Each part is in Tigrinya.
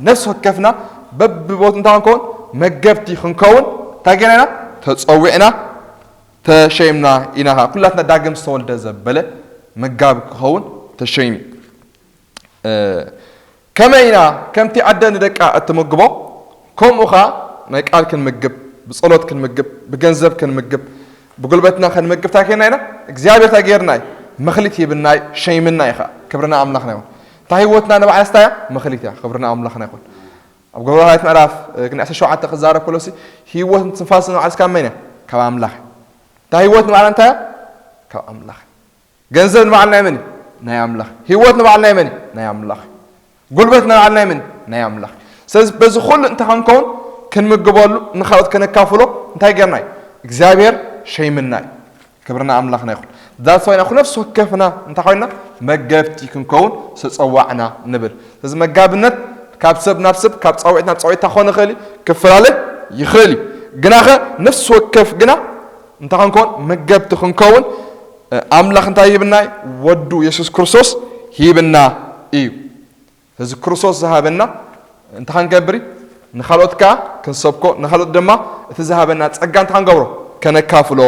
ነፍሲ ወከፍና በብቦት እንታይ ክንከውን? መገብቲ ክንከውን እንታይ ገይርና ኢና? ተጸዊዕና፣ ተሸይምና ኢና። ኸዓ ኩላትና ዳግም ዝተወልደ ዘበለ መጋቢ ክኸውን ተሸይሙ። እ፣ ከመይ ኢና ከምቲ ኣደ ንደቃ እትምግቦ፣ ከምኡ ኸዓ ናይ ቃል ክንምግብ፣ ብጸሎት ክንምግብ፣ ብገንዘብ ክንምግብ፣ ብጉልበትና ክንምግብ እንታይ ጌርና ኢና? እግዚኣብሔር እንታይ ጌርና እዩ? መኽሊት ሂብና እዩ፣ ሸይምና እዩ ኸዓ። ክብርና ኣምላኽና ይኹን። እታ ህይወትና ንባዕላስ እንታይ እያ? መኽሊት እያ። ክብርና ኣምላኽና ይኹን። ኣብ ጎበዛዊት ምዕራፍ፣ እ፣ ግን ዕስራን ሸውዓተን ክዛረብ ከሎሲ፣ ህይወትን ትንፋስን ንባዕላስ ካብ መን እያ? ካብ ኣምላኽ። እታ ህይወት ንባዕላ እንታይ እያ? ካብ ኣምላኽ። ገንዘብ ንባዕሉ ናይ መን እዩ? ናይ ኣምላኽ። ህይወት ንባዕሉ ናይ መን እዩ? ናይ ኣምላኽ። ጉልበት ንባዕሉ ናይ መን እዩ? ናይ ኣምላኽ። ስለዚ በዚ ኩሉ እንታይ ክንከውን? ክንምግበሉ፣ ንኻልኦት ከነካፍሎ እንታይ ጌርና እዩ? እግዚኣብሔር ሸይምና እዩ። ክብርና ኣምላኽና ይኹን። That's why ኢና ነፍሲ ወከፍና እንታይ ኮይና? መገብቲ ክንከውን ዝተጸዋዕና ንብል። ስለዚ መጋብነት ካብ ሰብ ናብ ሰብ፣ ካብ ጻውዒት ናብ ጻውዒት ክኾን ይኽእል እዩ፣ ክፈላለ ይኽእል እዩ። ግናኸ ነፍሲ ወከፍ ግና እንታይ ክንከውን? መገብቲ ክንከውን፣ እ፣ ኣምላኽ እንታይ ሂብና እዩ? ወዱ የሱስ ክርስቶስ ሂብና እዩ። ስለዚ ክርስቶስ ዝሃበና እንታይ ክንገብር እዩ? ንኻልኦት ከኣ ክንሰብኮ፣ ንኻልኦት ድማ እቲ ዝሃበና ጸጋ እንታይ ክንገብሮ? ከነካፍሎ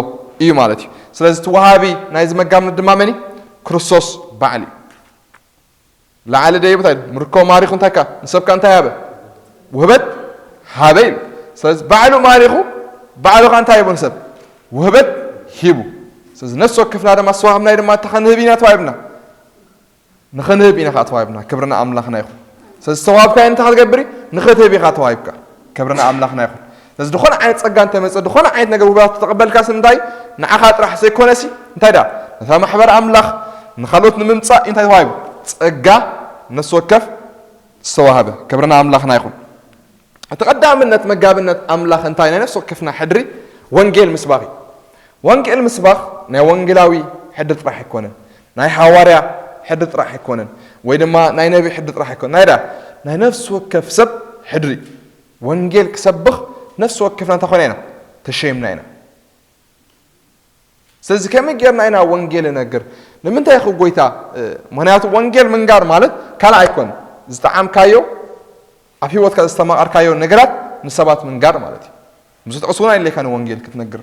እዩ ማለት እዩ። ስለዚ እቲ ወሃቢ ናይዚ መጋብነት ድማ መን እዩ? ክርስቶስ ባዕሉ እዩ። ላዕሊ ደይቡ እንታይ ኢሉ? ምርኮ ማሪኹ እንታይ ከኣ? ንሰብ ከኣ እንታይ ሃበ? ውህበት ሃበ ኢሉ። ስለዚ ባዕሉ ማሪኹ፣ ባዕሉ ከኣ እንታይ ሂቡ ንሰብ? ውህበት ሂቡ። ስለዚ ነፍሲ ወከፍና ድማ ዝተዋህብናዮ ድማ እንታይ ክንህብ ኢና ተዋሂብና? ንኽንህብ ኢና ከኣ ተዋሂብና። ክብርና ኣምላኽና ይኹን። ስለዚ ዝተዋህብካዮ እንታይ ክትገብር እዩ? ንኽትህብ ኢኻ ተዋሂብካ። ክብርና ኣምላኽና ይኹን። ስለዚ ዝኾነ ዓይነት ጸጋ እንተመጸ፣ ዝኾነ ዓይነት ነገር ውህበት ተቐበልካስ እንታይ? ንዓኻ ጥራሕ ዘይኮነሲ፣ እንታይ ደኣ? ነታ ማሕበር ኣምላኽ ንኻልኦት ንምምጻእ እንታይ ተዋሂቡ? ጸጋ ነፍሲ ወከፍ ዝተዋህበ። ክብርና ኣምላኽና ይኹን። እቲ ቀዳምነት መጋብነት ኣምላኽ እንታይ? ናይ ነፍሲ ወከፍና ሕድሪ ወንጌል ምስባኽ እዩ። ወንጌል ምስባኽ ናይ ወንጌላዊ ሕድሪ ጥራሕ ኣይኮነን። ናይ ሃዋርያ ሕድሪ ጥራሕ ኣይኮነን። ወይ ድማ ናይ ነቢ ሕድሪ ጥራሕ ኣይኮነን። ናይ ደኣ? ናይ ነፍሲ ወከፍ ሰብ ሕድሪ። ወንጌል ክሰብኽ ነፍሲ ወከፍና እንታይ ኮይና ኢና? ተሸይምና ኢና። ስለዚ ከመይ ጌርና ኢና ወንጌል እነግር? ንምንታይ ኢኹ ጎይታ? እ፣ ምኽንያቱ ወንጌል ምንጋር ማለት ካልእ ኣይኮነን። ዝጠዓምካዮ፣ ኣብ ህይወትካ ዝተማቐርካዮ ነገራት ንሰባት ምንጋር ማለት እዩ። ብዙሕ ክትዕስ እውን ኣይድለይካን ወንጌል ክትነግር።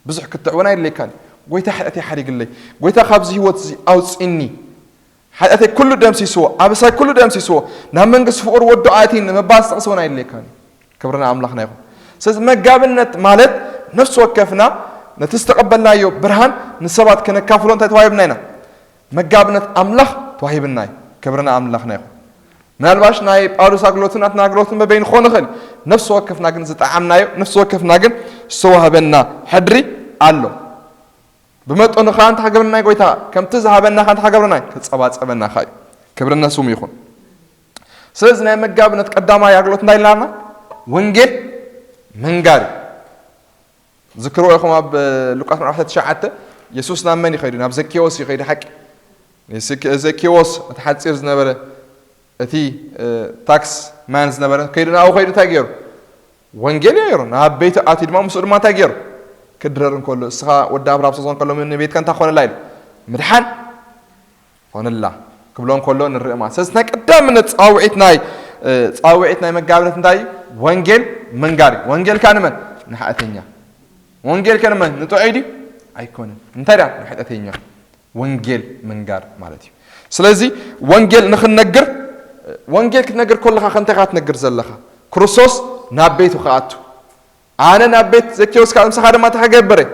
ብዙሕ ክትዕ እውን ኣይድለይካን። ጎይታ ሓጢኣተይ ሓዲግለይ። ጎይታ ካብዚ ህይወት እዚ ኣውፅኒ። ሓጢኣተይ ኩሉ ደምሲስዎ፣ ኣበሳይ ኩሉ ደምሲስዎ፣ ናብ መንግስቲ ፍቑር ወዱ ኣእቲኒ ምባል ዝጠቕስ እውን ኣይድለየካን እዩ። ክብርና ኣምላኽና ይኹን። ስለዚ መጋብነት ማለት ነፍሲ ወከፍና ነቲ ዝተቐበልናዮ ብርሃን ንሰባት ከነካፍሎ እንታይ ተዋሂብና ኢና? መጋብነት ኣምላኽ ተዋሂብና እዩ። ክብርና ኣምላኽና ይኹን። ምናልባሽ ናይ ጳውሎስ ኣገልግሎትን ናትና ኣገልግሎትን በበይኑ ክኾን ይኽእል እዩ። ነፍሲ ወከፍና ግን ዝጠዓምናዮ፣ ነፍሲ ወከፍና ግን ዝተዋህበና ሕድሪ ኣሎ። ብመጠኑ ኸዓ እንታይ ክገብረና እዩ ጎይታ? ከምቲ ዝሃበና ኸዓ እንታይ ክገብረና እዩ? ክጸባጸበና ኸዓ እዩ። ክብሪ ንስሙ ይኹን። ስለዚ ናይ መጋብነት ቀዳማይ ኣገልግሎት እንታይ ኢልና ኣለና? ወንጌል ምንጋር እዩ። ዝክርዎ ኢኹም ኣብ፣ እ፣ ሉቃስ ምዕራፍ ትሽዓተ የሱስ ናብ መን እዩ ከይዱ? ናብ ዘኬዎስ እዩ ከይዱ። ሓቂ ዘኬዎስ እቲ ሓጺር ዝነበረ እቲ፣ እ፣ ታክስ ማን ዝነበረ ከይዱ ናብኡ ከይዱ እንታይ ገይሩ? ወንጌል ገይሩ። ናብ ቤቱ ኣትዩ ድማ ምስኡ ድማ እንታይ ገይሩ? ክድረር እንከሎ፣ እስኻ ወዲ ኣብርሃም ስለ ዝኾንካ ሎሚ ንቤትካ እንታይ ክኾነላ ኢሉ? ምድሓን ኾነላ ክብሎ እንከሎ ንርኢ ማለት። ስለዚ ናይ ቀዳምነት ጻውዒት ናይ፣ እ፣ ጻውዒት ናይ መጋብነት እንታይ እዩ? ወንጌል ምንጋር እዩ። ወንጌል ከኣ ንመን? ንሓጢኣተኛ። ወንጌል ከ ንመን? ንጥዑይ ድዩ? ኣይኮነን። እንታይ ደኣ? ንሓጢኣተኛ። ወንጌል ምንጋር ማለት እዩ። ስለዚ ወንጌል ንኽንነግር፣ ወንጌል ክትነግር ከለኻ ከ እንታይ ኢኻ ትነግር ዘለኻ? ክርስቶስ ናብ ቤቱ ክኣቱ። ኣነ ናብ ቤት ዘኬዎስ ክኣቱ፣ ምሳኻ ድማ እንታይ ክገብር እየ?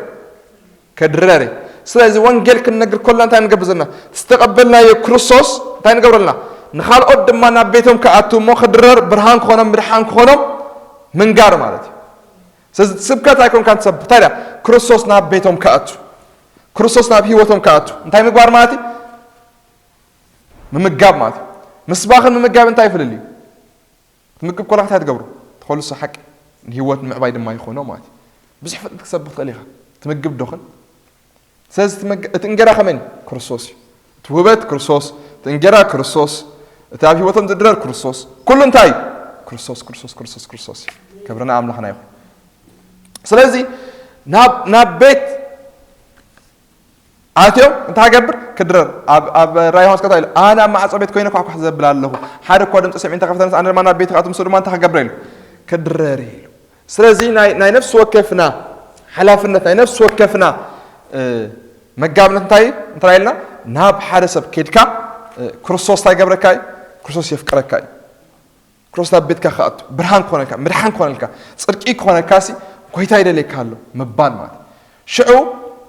ከድረር እየ። ስለዚ ወንጌል ክንነግር ከለና እንታይ ንገብር ዘለና? ዝተቐበልናዮ ክርስቶስ እንታይ ንገብረልና? ንኻልኦት ድማ ናብ ቤቶም ክኣቱ እሞ ክድረር፣ ብርሃን ክኾኖም፣ ምድሓን ክኾኖም ምንጋር ማለት እዩ። ስለዚ ስብከት ኣይኮንካን ትሰብኽ። እንታይ ደኣ? ክርስቶስ ናብ ቤቶም ክኣቱ። ክርስቶስ ናብ ህይወቶም ክኣቱ እንታይ ምግባር ማለት እዩ? ምምጋብ ማለት እዩ። ምስባኽን ምምጋብ እንታይ ፍልልዩ? ትምግብ ከለኻ እንታይ ትገብሮ? ትኸልሶ ሓቂ ንህይወት ንምዕባይ ድማ ይኾኖ ማለት እዩ። ብዙሕ ፍጥነት ክሰብኽ ትኽእል ኢኻ። ትምግብ ዶኽን? ስለዚ እቲ መግ-፣ እቲ እንጌራ ከመን እዩ? ክርስቶስ እዩ። እቲ ውህበት ክርስቶስ፣ እቲ እንጌራ ክርስቶስ፣ እቲ ኣብ ህይወቶም ዝድረር ክርስቶስ። ኩሉ እንታይ እዩ? ክርስቶስ፣ ክርስቶስ፣ ክርስቶስ፣ ክርስቶስ እዩ። ክብሪ ንኣምላኽና ይኹን። ስለዚ ናብ፣ ናብ ቤት ኣትዮም እንታይ ክገብር ክድረር። ኣብ ራእይ ዮሃንስ ከታ ኢሉ ኣነ ኣብ ማዕጾ ቤት ኮይነ ኳሕኳሕ ዘብል ኣለኹ፣ ሓደ እኳ ድምፂ ሰሚዑ እንተኸፍተንስ ኣነ ድማ ናብ ቤት ክኣቱ፣ ምስኡ ድማ እንታይ ክገብር ኢሉ ክድረር ኢሉ። ስለዚ ናይ ነፍሲ ወከፍና ሓላፍነት፣ ናይ ነፍሲ ወከፍና መጋብነት እንታይ እንታይ ኢልና ናብ ሓደ ሰብ ኬድካ ክርስቶስ እንታይ ገብረካ እዩ? ክርስቶስ የፍቅረካ እዩ። ክርስቶስ ናብ ቤትካ ክኣቱ ብርሃን ክኾነልካ፣ ምድሓን ክኾነልካ፣ ጽድቂ ክኾነልካ ሲ ጎይታ ይደልየካ ኣሎ ምባል ማለት። ሽዑ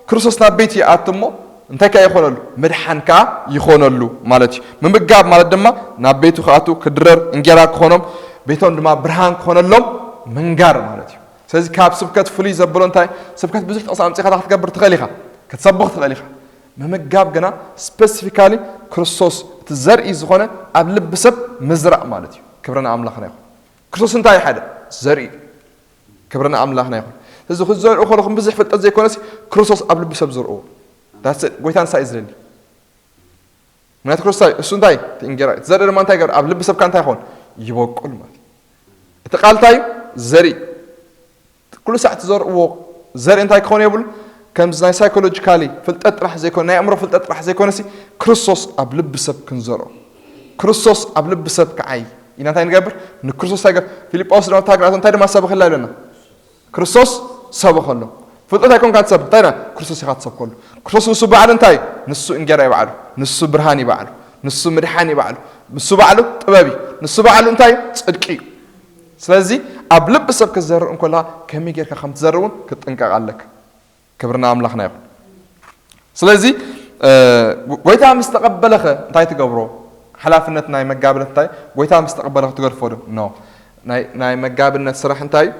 ክርስቶስ ናብ ቤት ይኣቱ እሞ እንታይ ከ ይኾነሉ? ምድሓን ከኣ ይኾነሉ ማለት እዩ። ምምጋብ ማለት ድማ ናብ ቤቱ ክኣቱ ክድረር እንጌራ ክኾኖም፣ ቤቶም ድማ ብርሃን ክኾነሎም ምንጋር ማለት እዩ። ስለዚ ካብ ስብከት ፍሉይ ዘብሎ እንታይ? ስብከት ብዙሕ ጥቕሲ ኣምጺኻ እንታይ ክትገብር ትኽእል ኢኻ? ክትሰብኽ ትኽእል ኢኻ። ምምጋብ ግና ስፐሲፊካሊ ክርስቶስ እቲ ዘርኢ ዝኾነ ኣብ ልቢ ሰብ ምዝራእ ማለት እዩ። ክብሪ ንኣምላኽና ይኹን። ክርስቶስ እንታይ ሓደ ዘርኢ እዩ። ክብሪ ንኣምላኽና ይኹን። ስለዚ ክትዘርኡ ከለኹም ብዙሕ ፍልጠት ዘይኮነስ ክርስቶስ ኣብ ልቢ ሰብ ዘርእዎ። That's it። ጎይታ ንሳ እዩ ዝደሊ። ምክንያቱ ክርስቶስ እንታይ? እሱ እንታይ? እቲ እንጌራ እዩ። እቲ ዘርኢ ድማ እንታይ ይገብር? ኣብ ልቢ ሰብካ እንታይ ይኸውን? ይበቁል ማለት እዩ። እቲ ቃል እንታይ እዩ? ዘርኢ። ኩሉ ሳዕ ትዘርእዎ ዘርኢ እንታይ ክኸውን የብሉ? ከምዚ ናይ ሳይኮሎጂካሊ ፍልጠት ጥራሕ ዘይኮነ፣ ናይ ኣእምሮ ፍልጠት ጥራሕ ዘይኮነሲ ክርስቶስ ኣብ ልቢ ሰብ ክንዘርኦ። ክርስቶስ ኣብ ልቢ ሰብ ክዓይ ኢና እንታይ ንገብር? ንክርስቶስ እንታይ ገ-፣ ፊልጶስ ድማ ታግናቶ እንታይ ድማ ሰብኸላ ይብለና? ክርስቶስ ሰብኸሎም። ፍልጠት ኣይኮንካ ትሰብኽ፣ እንታይ ዳ? ክርስቶስ ኢኻ ትሰብከሉ። ክርስቶስ ንሱ በዓሉ እንታይ እዩ? ንሱ እንጌራ እዩ በዓሉ፣ ንሱ ብርሃን እዩ በዓሉ፣ ንሱ ምድሓን እዩ በዓሉ፣ ንሱ በዓሉ ጥበብ እዩ፣ ንሱ በዓሉ እንታይ እዩ? ጽድቂ እዩ። ስለዚ ኣብ ልቢ ሰብ ክትዘርእ እንኮላ ከመይ ጌርካ ከም ትዘርእ እውን ክትጥንቀቕ ኣለካ። ክብርና ኣምላኽና ይኹን። ስለዚ እ፣ ጎይታ ምስ ተቐበለኸ እንታይ ትገብሮ? ሓላፍነት ናይ መጋብነት እንታይ? ጎይታ ምስ ተቐበለኸ ትገድፎ ዶ? ኖ። ናይ ናይ መጋብነት ስራሕ እንታይ እዩ?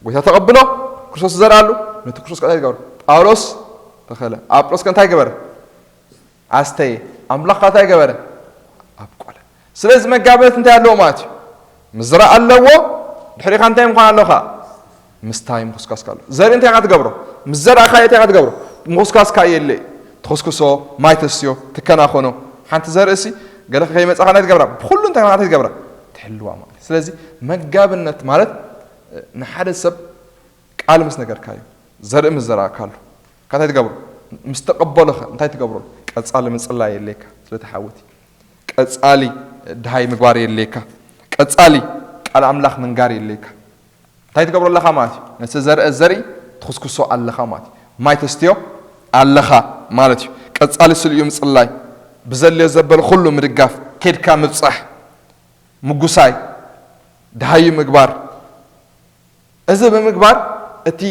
ጎይታ ተቐብሎ፣ ክርስቶስ ዝዘርኣሉ፣ ነቲ ክርስቶስ እንታይ ትገብሮ? ጳውሎስ ተኸለ። ኣጵሎስ ከ እንታይ ገበረ? ኣስተየ። ኣምላኽ ከ እንታይ ገበረ? ኣብቆለ። ስለዚ መጋብነት እንታይ ኣለዎ ማለት እዩ? ምዝራእ ኣለዎ። ድሕሪኻ እንታይ ምዃን ኣለዎ? ምስታይ ምኹስኳስካ ኣሎ። ዘርኢ እንታይ ኢኻ ትገብሮ? ምስ ዘርኣኻዮ እንታይ ኢኻ ትገብሮ? ምኹስኳስካ የለ። ትኹስኩሶ፣ ማይ ተስትዮ፣ ትከናኸኖ። ሓንቲ ዘርእሲ ገለ ከይመጻኻ ናይ ትገብራ፣ ብኹሉ እንታይ ኢኻ ትገብራ? ትሕልዋ ማለት እዩ። ስለዚ መጋብነት ማለት ንሓደ ሰብ ቃል ምስ ነገርካዮ፣ ዘርኢ ምስ ዘርኣካሉ፣ እንታይ ትገብሮ? ምስ ተቐበሎኸ እንታይ ትገብሮ? ቀጻሊ ምጽላይ የድልየካ፣ ስለቲ ሓወቲ ቀጻሊ ድሃይ ምግባር የድልየካ። ቀጻሊ ቃል ኣምላኽ ምንጋር የድልየካ። እንታይ ትገብሮ ኣለኻ ማለት እዩ? ነቲ ዘርአ ዘርኢ ትኹስኩሶ ኣለኻ ማለት እዩ። ማይ ተስትዮ ኣለኻ ማለት እዩ። ቀጻሊ ስልኡ ምጽላይ፣ ብዘድልዮ ዘበለ ኩሉ ምድጋፍ፣ ኬድካ ምብጻሕ፣ ምጉሳይ፣ ድሃዩ ምግባር። እዚ ብምግባር እቲ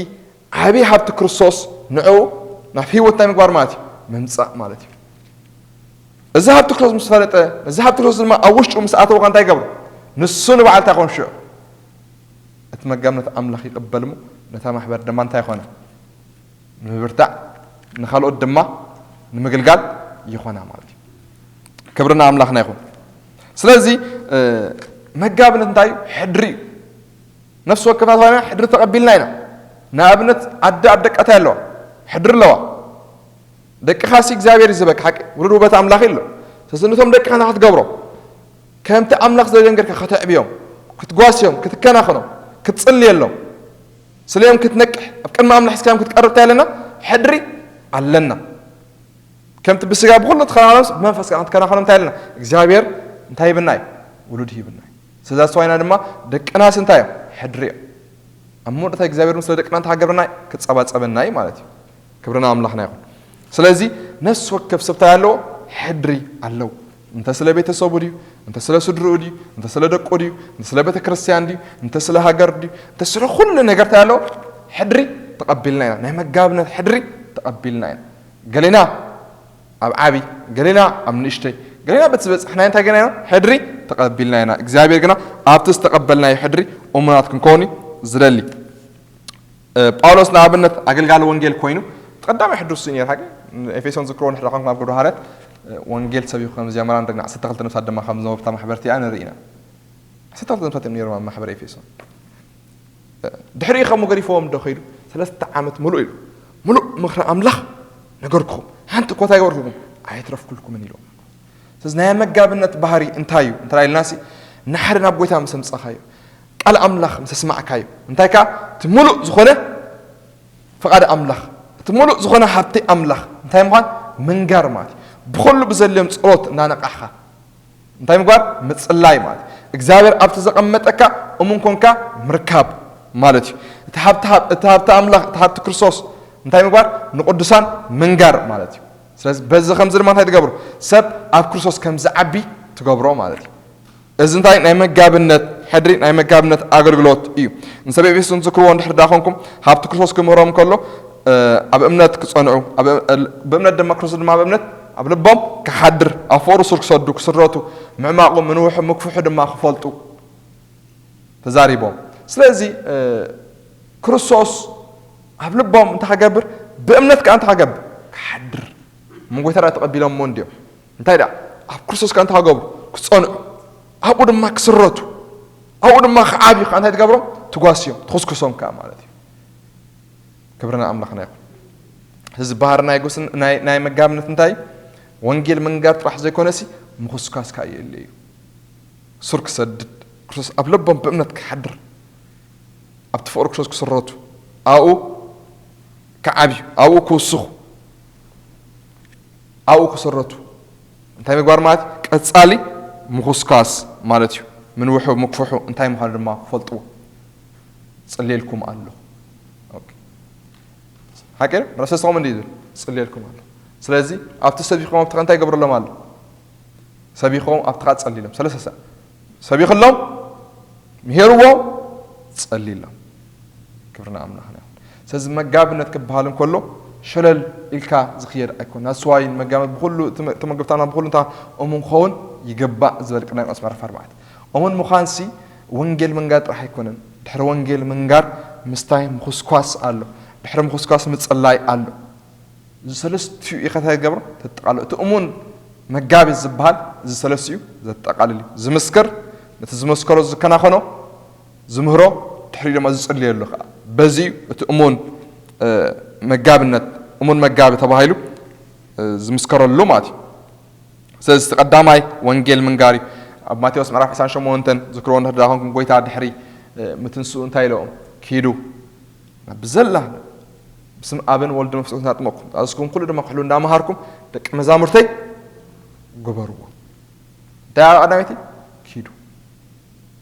ዓቢ ሃብቲ ክርስቶስ ንዕኡ ናብ ህይወት ናይ ምግባር ማለት እዩ፣ ምምጻእ ማለት እዩ። እዚ ሃብቲ ክርስቶስ ምስ ፈለጠ፣ እዚ ሃብቲ ክርስቶስ ድማ ኣብ ውሽጡ ምስ ኣተወ እንታይ ይገብሮ? ንሱ ንባዕሉ እንታይ ይኸውን ሽዑ? እቲ መጋብነት ኣምላኽ ይቕበል እሞ ነታ ማሕበር ድማ እንታይ ይኾነ? ንምብርታዕ፣ ንኻልኦት ድማ ንምግልጋል ይኾና ማለት እዩ። ክብርና ኣምላኽና ይኹን። ስለዚ እ፣ መጋብነት እንታይ እዩ? ሕድሪ እዩ። ነፍሲ ወከፍና ተባሂልና ሕድሪ ተቐቢልና ኢና። ንኣብነት ኣደ ኣብ ደቃ እንታይ ኣለዋ? ሕድሪ ኣለዋ። ደቅኻሲ እግዚኣብሔር እዩ ዝበካ ሓቂ፣ ውሉድ ውበት ኣምላኽ ኣሎ። ስለዚ ነቶም ደቅኻ እንታይ ክትገብሮ? ከምቲ ኣምላኽ ዘደንገርካ ከተዕብዮም፣ ክትጓስዮም፣ ክትከናኸኖም፣ ክትጽልየሎም፣ ስለዮም ክትነቅሕ፣ ኣብ ቅድሚ ኣምላኽ ሒዝካዮም ክትቀርብ እንታይ ኣለና? ሕድሪ ኣለና። ከምቲ ብስጋ ብኹሉ ትከናኸኖምስ ብመንፈስ ከዓ ክትከናኸኖም እንታይ ኣለና? እግዚኣብሔር እንታይ ይብና እዩ? ውሉድ ይብና እዩ። ስለዛ ስዋይና ድማ ደቅናስ እንታይ እዮም? ሕድሪ እዮም። ኣብ መወዳእታ እግዚኣብሔር ምስ ደቅና እንታይ ክገብረና እዩ? ክጸባጸበና እዩ ማለት እዩ። ክብርና ኣምላኽና ይኹን። ስለዚ ነፍሲ ወከፍ ሰብ እንታይ ኣለዎ? ሕድሪ ኣለዎ። እንተ ስለ ቤተሰቡ ድዩ? እንተ ስለ ስድርኡ ድዩ? እንተ ስለ ደቁ ድዩ? እንተ ስለ ቤተ ክርስቲያን ድዩ? እንተ ስለ ሃገር ድዩ? እንተ ስለ ኩሉ ነገር እንታይ ኣለዎ? ሕድሪ ተቐቢልና ኢና። ናይ መጋብነት ሕድሪ ተቐቢልና ኢና። ገሌና ኣብ ዓቢ፣ ገሌና ኣብ ንእሽተይ፣ ገሌና በቲ ዝበጻሕናዮ እንታይ ገና ኢና? ሕድሪ ተቐቢልና ኢና። እግዚኣብሔር ግና ኣብቲ ዝተቐበልናዮ ሕድሪ እሙናት ክንከውን እዩ ዝደሊ። እ፣ ጳውሎስ ንኣብነት ኣገልጋሊ ወንጌል ኮይኑ፣ እቲ ቀዳማይ ሕድሪ እሱ እዩ ነይሩ። ሓቂ ንኤፌሶን ዝክርዎ ንሕና ኮንኩም ኣብ ግብረ ሃዋርያት፣ እ፣ ወንጌል ሰቢኹ ከም ዝጀመራ ንርኢ ኢና። ዓሰርተ ክልተ ነፍሳት ድማ ከም ዝነበሩ እታ ማሕበር እቲኣ ንርኢ ኢና። ዓሰርተ ክልተ ነፍሳት እዮም ነይሮም ኣብ ማሕበር ኤፌሶን። እ፣ ድሕሪኡ ከምኡ ገዲፍዎም ዶ ከይዱ? ሰለስተ ዓመት ምሉእ ኢሉ፣ ምሉእ ምኽሪ ኣምላኽ ነገርኩኹም፣ ሓንቲ እኳ እንታይ ገበርኩኹም? ኣየትረፍኩልኩምን ኢልዎም። ስለዚ ናይ መጋብነት ባህሪ እንታይ እዩ እንተ ኢልናሲ፣ ንሓደ ናብ ጎይታ ምስ ኣምጻኻዮ፣ ቃል ኣምላኽ ምስ ኣስማዕካዮ፣ እንታይ ከኣ እቲ ምሉእ ዝኾነ ፍቓድ ኣምላኽ፣ እቲ እቲ ሙሉእ ዝኾነ ሃብቲ ኣምላኽ እንታይ ምዃን? ምንጋር ማለት እዩ። ብኹሉ ብዘድልዮም ጸሎት እናነቃሕኻ እንታይ ምግባር? ምጽላይ ማለት እዩ። እግዚኣብሔር ኣብቲ ዘቐመጠካ እሙን ኮንካ ምርካብ ማለት እዩ። እቲ ሃብቲ ሃብ-፣ እቲ ሃብቲ ኣምላኽ፣ እቲ ሃብቲ ክርስቶስ እንታይ ምግባር? ንቅዱሳን ምንጋር ማለት እዩ። ስለዚ በዚ ከምዚ ድማ እንታይ ትገብሩ? ሰብ ኣብ ክርስቶስ ከም ዝዓቢ ትገብሮ ማለት እዩ። እዚ እንታይ? ናይ መጋብነት ሕድሪ፣ ናይ መጋብነት ኣገልግሎት እዩ። ንሰብ ኤፌሶን ዝክርዎ እንድሕር ዳ ኮንኩም፣ ሃብቲ ክርስቶስ ክምህሮም ከሎ፣ እ፣ ኣብ እምነት ክጸንዑ፣ ኣብ እ-፣ እል-፣ ብእምነት ድማ ክርስቶስ ድማ ኣብ እምነት ኣብ ልቦም ክሓድር፣ ኣብ ፍቕሩ ሱር ክሰዱ፣ ክስረቱ፣ ምዕማቑ፣ ምንውሑ፣ ምክፍሑ ድማ ክፈልጡ ተዛሪቦም። ስለዚ፣ እ፣ ክርስቶስ ኣብ ልቦም እንታይ ክገብር? ብእምነት ከኣ እንታይ ክገብር? ክሓድር። እሞ ጎይታ ደኣ ተቐቢሎምዎ እንድዮም። እንታይ ደኣ? ኣብ ክርስቶስ ከኣ እንታይ ክገብሩ? ክጸንዑ። ኣብኡ ድማ ክስረቱ። ኣብኡ ድማ ክዓብዩ ከኣ እንታይ ትገብሮም? ትጓስዮም፣ ትኹስኩሶም ከኣ ማለት እዩ። ክብሪ ንኣምላኽና ይኹን። እዚ ባህሪ ናይ ጉስን-፣ ናይ፣ ናይ መጋብነት እንታይ? ወንጌል ምንጋር ጥራሕ ዘይኮነሲ፣ ምኹስኳስ ከኣ የድልዮ እዩ። ሱር ክሰድድ፣ ክርስቶስ ኣብ ልቦም ብእምነት ክሓድር፣ ኣብቲ ፍቕሪ ክርስቶስ ክስረቱ፣ ኣብኡ ክዓብዩ፣ ኣብኡ ክውስኹ፣ ኣብኡ ክስረቱ። እንታይ ምግባር ማለት? ቀጻሊ ምኹስኳስ ማለት እዩ። ምንውሑ፣ ምክፍሑ እንታይ ምዃኑ ድማ ክፈልጥዎ። ጽልየልኩም ኣለኹ። ኦኬ። ሓቂ ነው? ረሰስኹም እንዲህ ይብል፣ ጽልየልኩም ኣለኹ። ስለዚ ኣብቲ ሰቢኹም ኣብቲ እንታይ ይገብረሎም ኣሎ? ሰቢኾም ኣብቲ ኸዓ ጸልይሎም። ሰለስተ ሰዓት ሰቢኽሎም፣ ምሄርዎም፣ ጸልይሎም። ክብሪ ንኣምላኽና ይኹን። ስለዚ መጋብነት ክበሃል እንከሎ ሸለል ኢልካ ዝኽየድ ኣይኮን። ናስዋይን መጋብነት ብኹሉ እቲ መ-፣ እቲ መገብታና ብኹሉ እንታ እሙን ክኸውን ይግባእ ዝበል ቅዳይ ቆሮንቶስ ምዕራፍ ኣርባዕተ። እሙን ምዃንሲ ወንጌል ምንጋር ጥራሕ ኣይኮነን። ድሕሪ ወንጌል ምንጋር ምስታይ ምኹስኳስ ኣሎ። ድሕሪ ምኹስኳስ ምጽላይ ኣሎ። እዚ ሰለስቲኡ ኢኻ እንታይ ትገብሮ? ተጠቓልሎ። እቲ እሙን መጋቢ ዝበሃል እዚ ሰለስቲኡ ዘጠቓልል እዩ። ዝምስክር፣ ነቲ ዝመስከሮ ዝከናኸኖ፣ ዝምህሮ፣ ድሕሪኡ ድማ ዝጽልየሉ ከኣ። በዚ እዩ እቲ እሙን፣ እ፣ መጋብነት፣ እሙን መጋቢ ተባሂሉ፣ እ፣ ዝምስከረሉ ማለት እዩ። ስለዚ እቲ ቀዳማይ ወንጌል ምንጋር እዩ። ኣብ ማቴዎስ ምዕራፍ ዕስራን ሸሞንተን ዝክርዎ እንድሕር ደኣ ኮንኩም፣ ጎይታ ድሕሪ፣ እ፣ ምትንስኡ እንታይ ኢሎም? ኪዱ፣ ናብ ብዘላ ብስም ኣብን ወልድን መንፈስ ቅዱስን ኣጥመቕኩም፣ ዝኣዘዝኩኹም ኩሉ ድማ ክሕልዉ እንዳመሃርኩም ደቂ መዛሙርተይ ግበርዎ። እንታይ ኣላ ቀዳመይቲ? ኪዱ።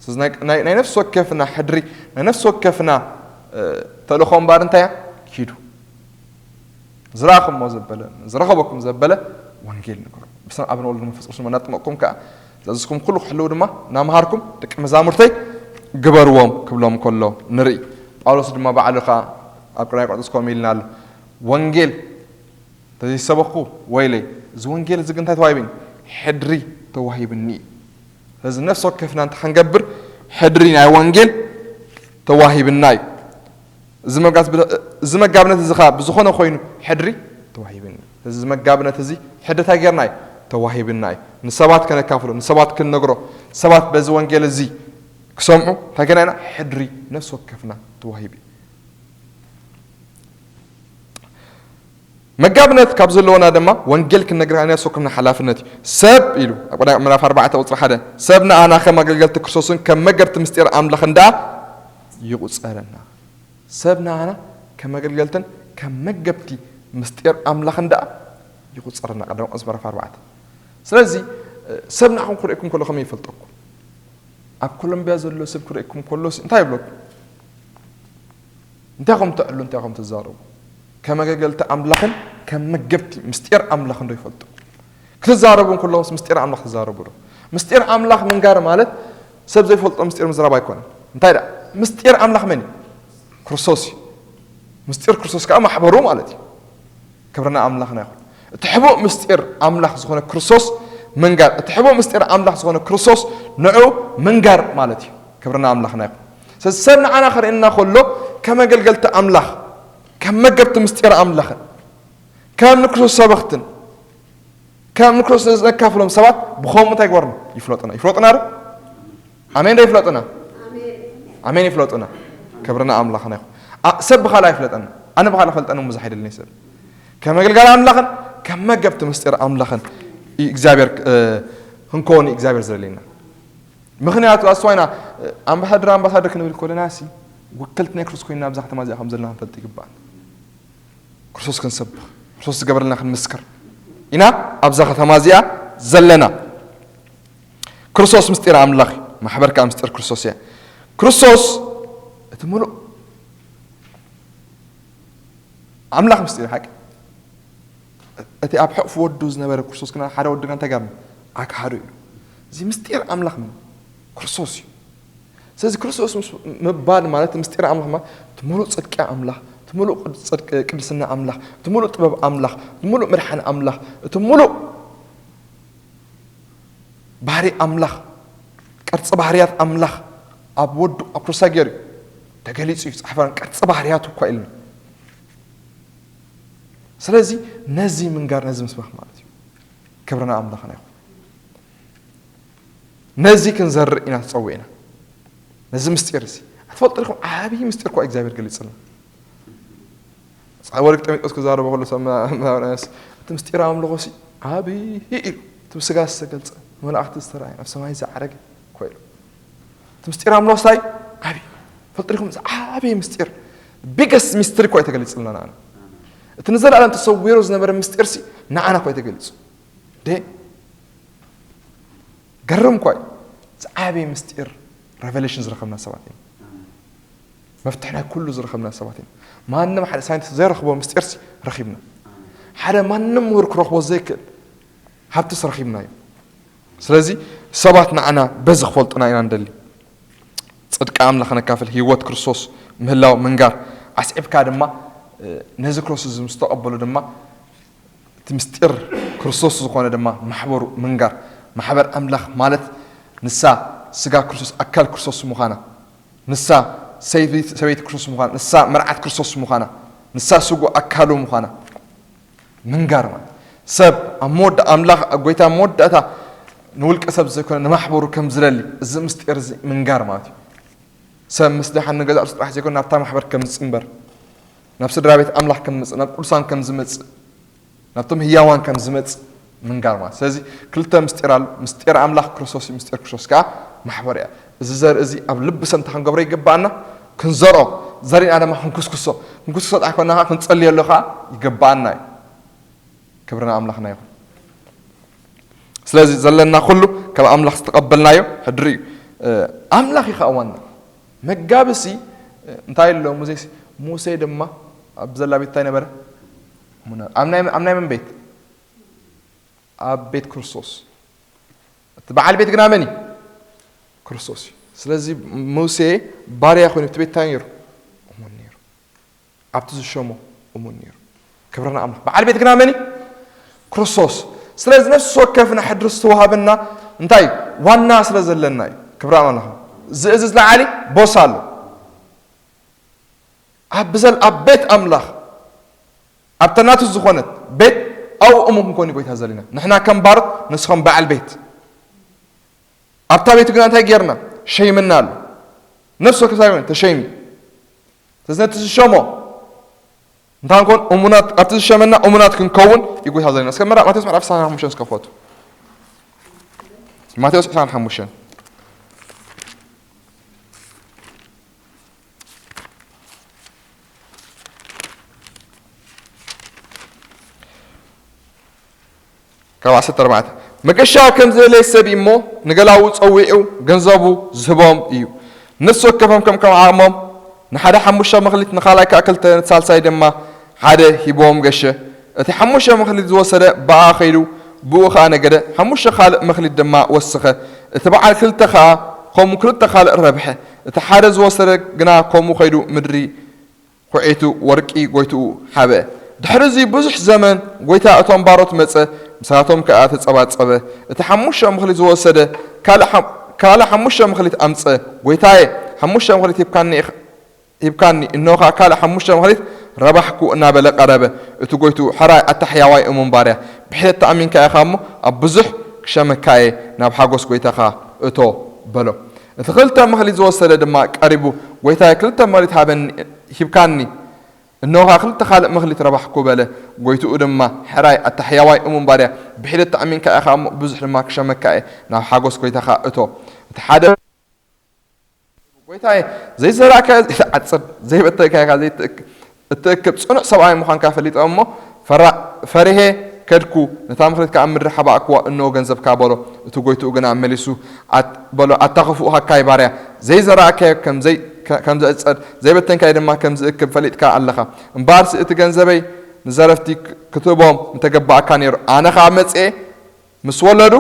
ስለዚ ናይ፣ ናይ፣ ናይ ነፍሲ ወከፍና ሕድሪ፣ ናይ ነፍሲ ወከፍና፣ እ፣ ተልእኾ እምበኣር እንታይ እያ? ኪዱ። ዝረኣኹሞ ዘበለ፣ ዝረኸበኩም ዘበለ ወንጌል ንገሮ። ብስም ኣብን ወልድን መንፈስ ቅዱስን እናጥመቕኩም ከኣ፣ ዝኣዘዝኩም ኩሉ ክሕልዉ ድማ እናመሃርኩም ደቂ መዛሙርተይ ግበርዎም ክብሎም ከሎ ንርኢ። ጳውሎስ ድማ ባዕሉ ከኣ ኣብ ቅዳይ ቆሮንቶስ ከምኡ ኢልና ኣሎ። ወንጌል እንተዘይሰበኽኩ ወይለይ፣ እዚ ወንጌል እዚ ግን እንታይ ተዋሂብኒ? ሕድሪ ተዋሂብኒ እዩ። ስለዚ ነፍሲ ወከፍና እንታይ ክንገብር? ሕድሪ ናይ ወንጌል ተዋሂብና እዩ። እዚ መጋስ-፣ እዚ መጋብነት እዚ ኸኣ ብዝኾነ ኮይኑ ሕድሪ ተዋሂብኒ። ስለዚ እዚ መጋብነት እዚ ሕድሪ እንታይ ጌርና እዩ? ተዋሂብና እዩ። ንሰባት ከነካፍሎ፣ ንሰባት ክንነግሮ፣ ሰባት በዚ ወንጌል እዚ ክሰምዑ እንታይ ጌርና ኢና? ሕድሪ ነፍሲ ወከፍና ተዋሂቡ እዩ። መጋብነት ካብ ዘለዎና ድማ ወንጌል ክንነግር ናይ ነፍሲ ወከፍና ሓላፍነት እዩ። ሰብ ኢሉ ኣብ ቀዳማይ ምዕራፍ ኣርባዕተ ቁጽሪ ሓደ፣ ሰብ ንኣና ከም ኣገልገልቲ ክርስቶስን ከም መገብቲ ምስጢር ኣምላኽን ደኣ ይቑጸረና። ሰብ ንኣና ከም ኣገልገልትን ከም መገብቲ ምስጢር ኣምላኽን ደኣ ይቑጸረና። ቀዳማይ ቆሮንቶስ ምዕራፍ ኣርባዕተ። ስለዚ ሰብ ንዓኹም ክርእየኩም ከሎ ከመይ ይፈልጠኩም? ኣብ ኮሎምቢያ ዘሎ ሰብ ክርእየኩም ከሎ እንታይ ይብለኩም? እንታይ ከም ትዕሉ፣ እንታይ ከም ትዛረቡ? ከም ኣገልገልቲ ኣምላኽን ከም መገብቲ ምስጢር ኣምላኽን ዶ ይፈልጡ? ክትዛረቡ እንከለኹምስ ምስጢር ኣምላኽ ትዛረቡ ዶ? ምስጢር ኣምላኽ ምንጋር ማለት ሰብ ዘይፈልጦ ምስጢር ምዝራብ ኣይኮነን። እንታይ ደኣ? ምስጢር ኣምላኽ መን እዩ? ክርስቶስ እዩ። ምስጢር ክርስቶስ ከኣ ማሕበሩ ማለት እዩ። ክብርና ኣምላኽና ይኹን። እቲ ሕቡእ ምስጢር ኣምላኽ ዝኾነ ክርስቶስ ምንጋር፣ እቲ ሕቡእ ምስጢር ኣምላኽ ዝኾነ ክርስቶስ ንዑ ምንጋር ማለት እዩ። ክብርና ኣምላኽና ይኹን። ስለዚ ሰብ ንዓና ክርእየና ከሎ ከም ኣገልገልቲ ኣምላኽ፣ ከም መገብቲ ምስጢር ኣምላኽን ከም ንክርስቶስ ሰበኽትን ከም ንክርስቶስ ነካፍሎም ሰባት ብኸምኡ እንታይ ይግበርና? ይፍለጡና። ይፍለጡና ዶ? ኣሜን ዶ ይፍለጡና? ኣሜን ይፍለጡና። ክብርና ኣምላኽና ይኹን። ኣ-፣ ሰብ ብኻልእ ኣይፍለጠና። ኣነ ብኻልእ ፈልጠኒ ብዙሕ ኣይደልን ሰብ። ከም ኣገልጋሊ ኣምላኽን ከም መገብቲ ምስጢር ኣምላኽን እዩ እግዚኣብሔር፣ እ፣ ክንከውን እዩ እግዚኣብሔር ዝደልየና። ምኽንያቱ ኣስተዋይና፣ እ፣ ኣምባሳደር፣ ኣምባሳደር ክንብል ከለና ሲ ወከልቲ ናይ ክርስቶስ ኮይንና ኣብዛ ከተማ እዚኣ ከም ዘለና ክንፈልጥ ይግባእ። ክርስቶስ ክንሰብኽ፣ ክርስቶስ ዝገበረልና ክንምስክር ኢና ኣብዛ ከተማ እዚኣ ዘለና። ክርስቶስ ምስጢር ኣምላኽ እዩ። ማሕበር ከዓ ምስጢር ክርስቶስ እያ። ክርስቶስ እቲ ምሉእ ኣምላኽ ምስጢር ሓቂ። እቲ ኣብ ሕቕፉ ወዱ ዝነበረ ክርስቶስ ግና ሓደ ወዱ ግና እንታይ ጋር ኣካሓዶ ኢሉ። እዚ ምስጢር ኣምላኽ ምን ክርስቶስ እዩ። ስለዚ ክርስቶስ ምስ ምባል ማለት ምስጢር ኣምላኽ ማለት እቲ ምሉእ ጽድቂ ኣምላኽ፣ እቲ ምሉእ ቅድ- ጽድቂ ቅድስና ኣምላኽ፣ እቲ ምሉእ ጥበብ ኣምላኽ፣ እቲ ምሉእ ምድሓን ኣምላኽ፣ እቲ ምሉእ ባህሪ ኣምላኽ፣ ቅርጺ ባህርያት ኣምላኽ ኣብ ወዱ ኣብ ክርስቶስ ገይሩ እዩ ተገሊጹ እዩ። ጻሕፋን ቅርጺ ባህርያቱ እኳ ኢልና። ስለዚ ነዚ ምንጋር ነዚ ምስባኽ ማለት እዩ። ክብርና ኣምላኽና ይኹን። ነዚ ክንዘርእ ኢና ተጸዊዕና። ነዚ ምስጢር እዚ ኣትፈልጡ ዲኹም? ዓብዪ ምስጢር እኳ እግዚኣብሔር ገሊጽልና። ወልቅ ጢሞቴዎስ ክዛረቦ ከሎ ሰብ ምና- ምናምን ኣነስ እቲ ምስጢር ኣምልኾ ሲ ዓብዪ ኢሉ። እቲ ብስጋ ዝተገልጸ፣ መላእኽቲ ዝተራእየ፣ ኣብ ሰማይ ዝዓረገ እኮ ኢሉ። እቲ ምስጢር ኣምልኾ ስታይ ዓብዪ። ፈልጥሪኹም ዓብዪ ምስጢር፣ ቢገስት ሚስትሪ እኮ እዩ ተገሊጽልና ንዓና። እቲ ንዘለኣለም ተሰዊሩ ዝነበረ ምስጢር ሲ ንዓና እኮ እዩ ተገሊጹ። ደ ገርም እኳ እዩ። ዝዓበየ ምስጢር ሬቨሌሽን ዝረኸብና ሰባት ኢና። መፍትሕ ናይ ኩሉ ዝረኸብና ሰባት ኢና። ማንም ሓደ ሳይንቲስት ዘይረኽቦ ምስጢርሲ ረኺብና። ሓደ ማንም ምሁር ክረኽቦ ዘይክእል ሃብትስ ረኺብና እዩ። ስለዚ ሰባት ንዓና በዚ ክፈልጡና ኢና ንደሊ። ጽድቂ ኣምላኽ ነካፍል፣ ህይወት ክርስቶስ ምህላው ምንጋር። ኣስዒብካ ድማ ነዚ ክርስቶስ እዚ ምስ ተቐበሉ ድማ እቲ ምስጢር ክርስቶስ ዝኾነ ድማ ማሕበሩ ምንጋር። ማሕበር ኣምላኽ ማለት ንሳ ስጋ ክርስቶስ ኣካል ክርስቶስ ምዃና፣ ንሳ ሰበይቲ ክርስቶስ ምዃና፣ ንሳ መርዓት ክርስቶስ ምዃና፣ ንሳ ስጉ ኣካሉ ምዃና ምንጋር ማለት ሰብ ኣብ መወዳ ኣምላኽ ኣብ ጎይታ መወዳእታ ንውልቀ ሰብ ዘይኮነ ንማሕበሩ ከም ዝደሊ እዚ ምስጢር እዚ ምንጋር ማለት እዩ። ሰብ ምስ ደሓን ንገዛእ ርእሱ ጥራሕ ዘይኮነ ናብታ ማሕበር ከም ዝጽንበር፣ ናብ ስድራ ቤት ኣምላኽ ከም ዝመጽእ፣ ናብ ቅዱሳን ከም ዝመጽእ፣ ናብቶም ህያዋን ከም ዝመጽእ ምንጋር ማለት። ስለዚ ክልተ ምስጢር ኣሎ። ምስጢር ኣምላኽ ክርስቶስ እዩ፣ ምስጢር ክርስቶስ ከኣ ማሕበር እያ። እዚ ዘርኢ እዚ ኣብ ልቢ ሰብ እንታይ ክንገብሮ ይግባኣና? ክንዘርኦ፣ ዘሪእና ድማ ክንኩስኩሶ። ክንኩስኩሶ ጥራሕ ኮና ከኣ ክንጸልየሉ ከኣ ይግባኣና እዩ። ክብሪ ንኣምላኽና ይኹን። ስለዚ ዘለና ኩሉ ካብ ኣምላኽ ዝተቐበልናዮ ሕድሪ እዩ። ኣምላኽ እዩ ከኣ ዋና። መጋብሲ እንታይ ኣሎ? ሙሴ ሙሴ ድማ ኣብ ዘላ ቤት እንታይ ነበረ? ኣብ ናይ ኣብ ናይ መን ቤት? ኣብ ቤት ክርስቶስ። እቲ በዓል ቤት ግና መን እዩ? ክርስቶስ እዩ። ስለዚ ሙሴ ባርያ ኮይኑ እቲ ቤት እንታይ ነይሩ? እሙን ነይሩ። ኣብቲ ዝሸሞ እሙን ነይሩ። ክብሪ ንኣምላኽ። በዓል ቤት ግና መን እዩ? ክርስቶስ። ስለዚ ነፍሲ ወከፍና ሕድሪ ዝተዋሃበና እንታይ እዩ? ዋና ስለ ዘለና እዩ። ክብሪ ኣምላኽ። ዝእዝዝ ላዓሊ ቦስ ኣሎ። ኣብ ብዘል ኣብ ቤት ኣምላኽ ኣብታ ናቱ ዝኾነት ቤት ኣብኡ እሙን ክንኮን እዩ ጎይታ ዘሊና። ንሕና ከም ባሮት ንስኹም በዓል ቤት። ኣብታ ቤቱ ግና እንታይ ጌርና? ሸይምና ኣሎ። ነፍሲ ወከፍ እንታይ ተሸይሚ። ስለዚ ነቲ ዝሸሞ እንታይ ንኮን እሙናት ኣብቲ ዝሸመና እሙናት ክንከውን እዩ ጎይታ ዘሊና። እስከ ምዕራፍ ማቴዎስ ምዕራፍ ዕስራን ሓሙሽተን እስከ ክፈቱ። ማቴዎስ ዕስራን ሓሙሽተን ካብ ዓሰርተ ኣርባዕተ መገሻ ከም ዘየለየ ሰብ እዩ እሞ ንገላዉ ጸዊዑ ገንዘቡ ዝህቦም እዩ። ነፍሲ ወከፎም ከም ከም ዓቕሞም ንሓደ ሓሙሽተ መኽሊት ንኻልኣይ ከኣ ክልተ ነቲ ሳልሳይ ድማ ሓደ ሂቦም ገሸ። እቲ ሓሙሽተ መኽሊት ዝወሰደ ብኣ ኸይዱ ብኡ ኸኣ ነገደ፣ ሓሙሽተ ካልእ መኽሊት ድማ ወስኸ። እቲ በዓል ክልተ ኸኣ ኸምኡ ክልተ ካልእ ረብሐ። እቲ ሓደ ዝወሰደ ግና ከምኡ ኸይዱ ምድሪ ኹዒቱ ወርቂ ጎይትኡ ሓበ። ድሕሪ እዚ ብዙሕ ዘመን ጎይታ እቶም ባሮት መጸ፣ ምሳቶም ከኣ ተጸባጸበ። እቲ ሓሙሽተ ምኽሊት ዝወሰደ ካልእ ሓ- ካልእ ሓሙሽተ ምኽሊት ኣምጸ፣ ጎይታየ፣ ሓሙሽተ ምኽሊት ሂብካኒ ኢኻ- ሂብካኒ፣ እንሆ ከኣ ካልእ ሓሙሽተ ምኽሊት ረባሕኩ እናበለ ቀረበ። እቲ ጎይትኡ፣ ሕራይ ኣታ ሕያዋይ እሙን ባርያ፣ ብሒደት ተኣሚንካ ኢኻ እሞ ኣብ ብዙሕ ክሸመካ እየ፣ ናብ ሓጎስ ጎይታኻ እቶ በሎ። እቲ ክልተ ምኽሊት ዝወሰደ ድማ ቀሪቡ፣ ጎይታየ፣ ክልተ ምኽሊት ሃበኒ ሂብካኒ፣ እንሆ ከኣ ክልተ ካልእ መኽሊት ረባሕኩ በለ። ጎይትኡ ድማ፣ ሕራይ ኣታ ሕያዋይ እሙን ባርያ፣ ብሒደት ተኣሚንካ ኢኻ እሞ ብዙሕ ድማ ክሸመካ እየ፣ ናብ ሓጎስ ጎይታኻ እቶ። እቲ ሓደ ጎይታየ፣ ዘይዘራእካዮ ዘይትዓጽድ፣ ዘይበተንካዮ ከኣ ዘይትእክብ፣ እትእክብ ጽኑዕ ሰብኣይ ምዃንካ ፈሊጠ እሞ፣ ፈራ-፣ ፈሪሄ ከድኩ፣ ነታ መኽሊት ከኣ ኣብ ምድሪ ሓባእክዋ፣ እንሆ ገንዘብካ በሎ። እቲ ጐይትኡ ግና መሊሱ ኣት-፣ በሎ፣ ኣታ ኽፉእ ሃካይ ባርያ፣ ዘይዘራእካዮ ከም ዘይ-፣ ከ-፣ ከም ዝዕጸድ፣ ዘይበተንካዮ ድማ ከም ዝእክብ ፈሊጥካ ኣለኻ። እምበኣርሲ እቲ ገንዘበይ ንዘረፍቲ ክ-፣ ክትህቦም ምተገባእካ ነይሩ። ኣነ ኸኣ መጺኤ ምስ ወለዱ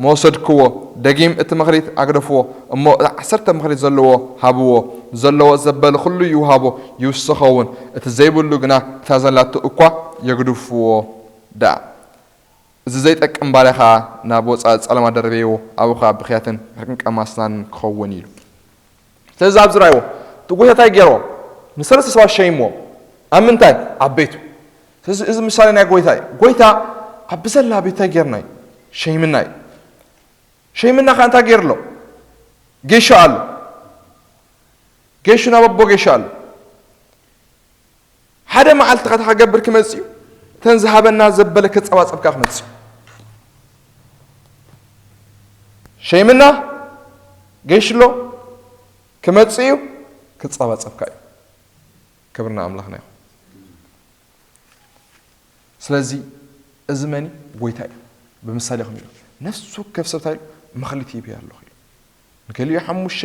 ምወሰድክዎ፣ ደጊም እቲ መኽሊት ኣግደፍዎ፣ እሞ እቲ ዓሰርተ መኽሊት ዘለዎ ሃብዎ፣ ንዘለዎ ዘበለ ኹሉ ይውሃቦ ይውስኸ እውን፣ እቲ ዘይብሉ ግና እታ ዘላቶ እኳ የግድፍዎ ደኣ። እዚ ዘይጠቅም ባርያ ኸኣ ናብ ወጻኢ ጸለማ ደርበይዎ፣ ኣብኡ ኸኣ ብኽያትን ሕርቅን ቀማስናን ክኸውን እዩ ኢሉ። ስለዚ ኣብዚ ርኣይዎ፣ እቲ ጐይታ እንታይ ገይርዎ? ንሰለስተ ሰባት ሸይምዎም። ኣብ ምንታይ? ኣብ ቤቱ። ስለዚ እዚ ምሳሌ ናይ ጐይታ እዩ። ጐይታ ኣብ ብዘላ ቤቱ እንታይ ገይርና እዩ? ሸይምና እዩ። ሸይምና ኸኣ እንታይ ገይሩ ኣሎ? ጌሾ ኣሎ። ጌሹ ናብ ኣቦ ጌሾ ኣሎ። ሓደ መዓልቲ ኸታ ክገብር ክመጽእ እዩ። እተን ዝሃበና ዘበለ ክጸባጸብ ከኣ ክመጽእ እዩ። ሸይምና ጌሽሎ ክመጽእ እዩ፣ ክጸባጸብ ከኣ እዩ። ክብርና ኣምላኽና ይኹን። ስለዚ እዚ መን እዩ? ጐይታ እዩ። ብምሳሌኹም ኢሉ ነፍሲ ወከፍ ሰብ እንታይ ኢሉ? መኽሊት ሂበ ኣለኹ ኢሉ። ንገሊኡ ሓሙሽተ፣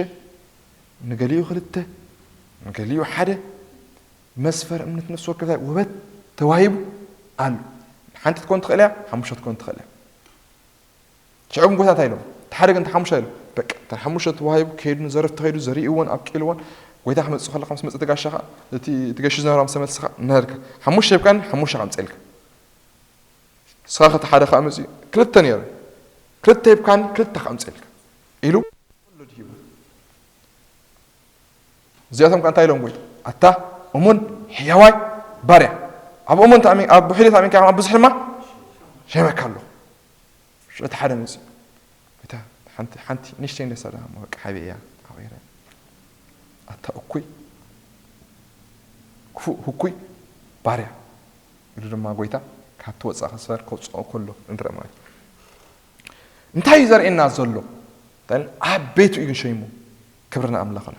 ንገሊኡ ክልተ፣ ንገሊኡ ሓደ። መስፈር እምነት ነፍሲ ወከፍ እንታይ ውህበት ተዋሂቡ ኣሎ። ሓንቲ ትኮን ትኽእል እያ፣ ሓሙሽተ ትኮን ትኽእል እያ። ሽዑ ግን ጐይታ እንታይ ኢሎም? እቲ ሓደ ግን እቲ ሓሙሽተ ኢሎም። በቃ፣ እተን ሓሙሽተ ተዋሂቡ፣ ከይዱ ንዘረፍቲ ከይዱ፣ ዘሪእዎን ኣብቂልዎን፣ ጐይታ ክመጽእ ከለኻ ምስ መጸ እቲ ጋሻኻ፣ እቲ፣ እቲ ገሹ ዝነበራ ምስ ተመልስኻ፣ ነርካ። ሓሙሽተ ሂብካኒ፣ ሓሙሽተ ከምጽኤልካ። ንስኻ ከ እቲ ሓደ ከኣ መጺኡ፣ ክልተ ነይሩ። ክልተ ሂብካኒ፣ ክልተ ከምጽኤልካ። ኢሉ፣ ወለድ ሂቡ። እዚኣቶም ከ እንታይ ኢሎም ጐይታ? ኣታ እሙን ሕያዋይ ባርያ። ኣብ እሙን ተኣሚን-፣ ኣብ ውሑድ ተኣሚንካ፣ ኣብ ብዙሕ ድማ ሸይመካ ኣለኹ። ሽዑ እቲ ሓደ መጺኡ። ጐይታ፣ ሓንቲ፣ ሓንቲ ንእሽተይ እንደ ሰላ እሞ በቃ ሓበይ እያ፣ ዓቂረ። ኣታ እኩይ፣ ክፉእ፣ ህኩይ ባርያ። ኢሉ ድማ ጐይታ ካብቲ ወጻኢ ክስፈር ከውጽኦ ከሎ ንርኢ ማለት እዩ። እንታይ እዩ ዘርእየና ዘሎ? እተን ኣብ ቤቱ እዩ ሸይሙ። ክብሪ ንኣምላኽና።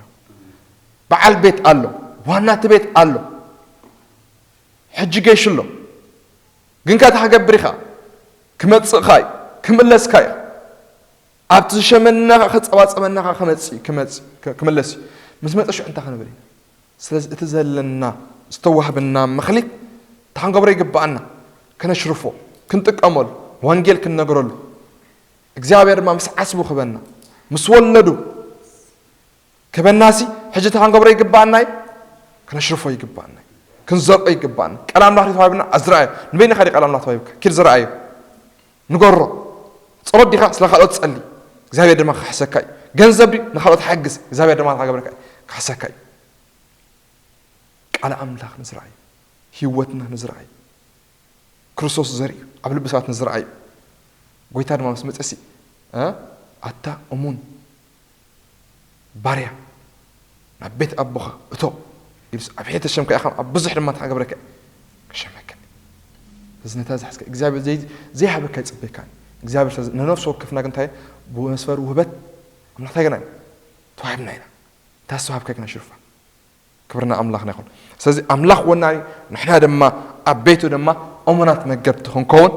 በዓል ቤት ኣሎ፣ ዋና እቲ ቤት ኣሎ። ሕጂ ጌሽ ኣሎ። ግን ከኣ እንታይ ክገብር ኢኻ? ክመጽእካ እዩ፣ ክምለስካ እዩ። ኣብቲ ዝሸመና ከጸባጸበና ከኣ ክመጽእ እዩ፣ ክመጽእ፣ ክ-፣ ክምለስ እዩ። ምስ መጸ ሽዑ እንታይ ክንብል ኢና? ስለዚ እቲ ዘለና ዝተዋህበና መኽሊት እንታይ ክንገብሮ ይግብኣና? ከነሽርፎ፣ ክንጥቀመሉ፣ ወንጌል ክንነግረሉ፣ እግዚኣብሔር ድማ ምስ ዓስቡ ክህበና፣ ምስ ወለዱ ክህበናሲ፣ ሕጂ እንታይ ክንገብሮ ይግብኣና እዩ? ከነሽርፎ ይግብኣና እዩ። ክንዘርኦ ይግብኣና። ቃል ኣምላኽ ተዋሂብና፣ ኣዝርኣዮ። ንበይንኻ ድዩ ቃል ኣምላኽ ተዋሂብካ? ኪድ ዝረኣዮ። ንገሮ። ጸሎት ዲኻ? ስለ ካልኦት ጸሊ። እግዚኣብሔር ድማ ክሕሰካ እዩ። ገንዘብ ድዩ? ንኻልኦት ሓግዝ። እግዚኣብሔር ድማ እንታይ ክገብረካ እዩ? ክሕሰካ እዩ። ቃል ኣምላኽ ንዝርኣዮ። ህይወትና ንዝርኣዮ። ክርስቶስ ዘርእዩ፣ ኣብ ልቢ ሰባት ንዝረኣዩ። ጐይታ ድማ ምስ መጸሲ፣ እ፣ ኣታ እሙን ባርያ፣ ናብ ቤት ኣቦኻ እቶ፣ ኢሉስ ኣብ ሕተ ሸምካ ኢኻ፣ ኣብ ብዙሕ ድማ እንታይ ክገብረካ? ክሸመካ። እዚ ነታ ዝሓዝካ እግዚኣብሔር ዘይ-፣ ዘይሃበካ ይጽበካ። እግዚኣብሔር ስለዚ ንነፍሲ ወከፍና ግን እንታይ ብመስፈር ውህበት ኣምላኽ እንታይ ገና ተዋሂብና ኢና። እንታይ ዝተዋህብካ ግና ሽርፋ። ክብርና ኣምላኽና ይኹን። ስለዚ ኣምላኽ ወናኒ፣ ንሕና ድማ ኣብ ቤቱ ድማ እሙናት መገብቲ ክንከውን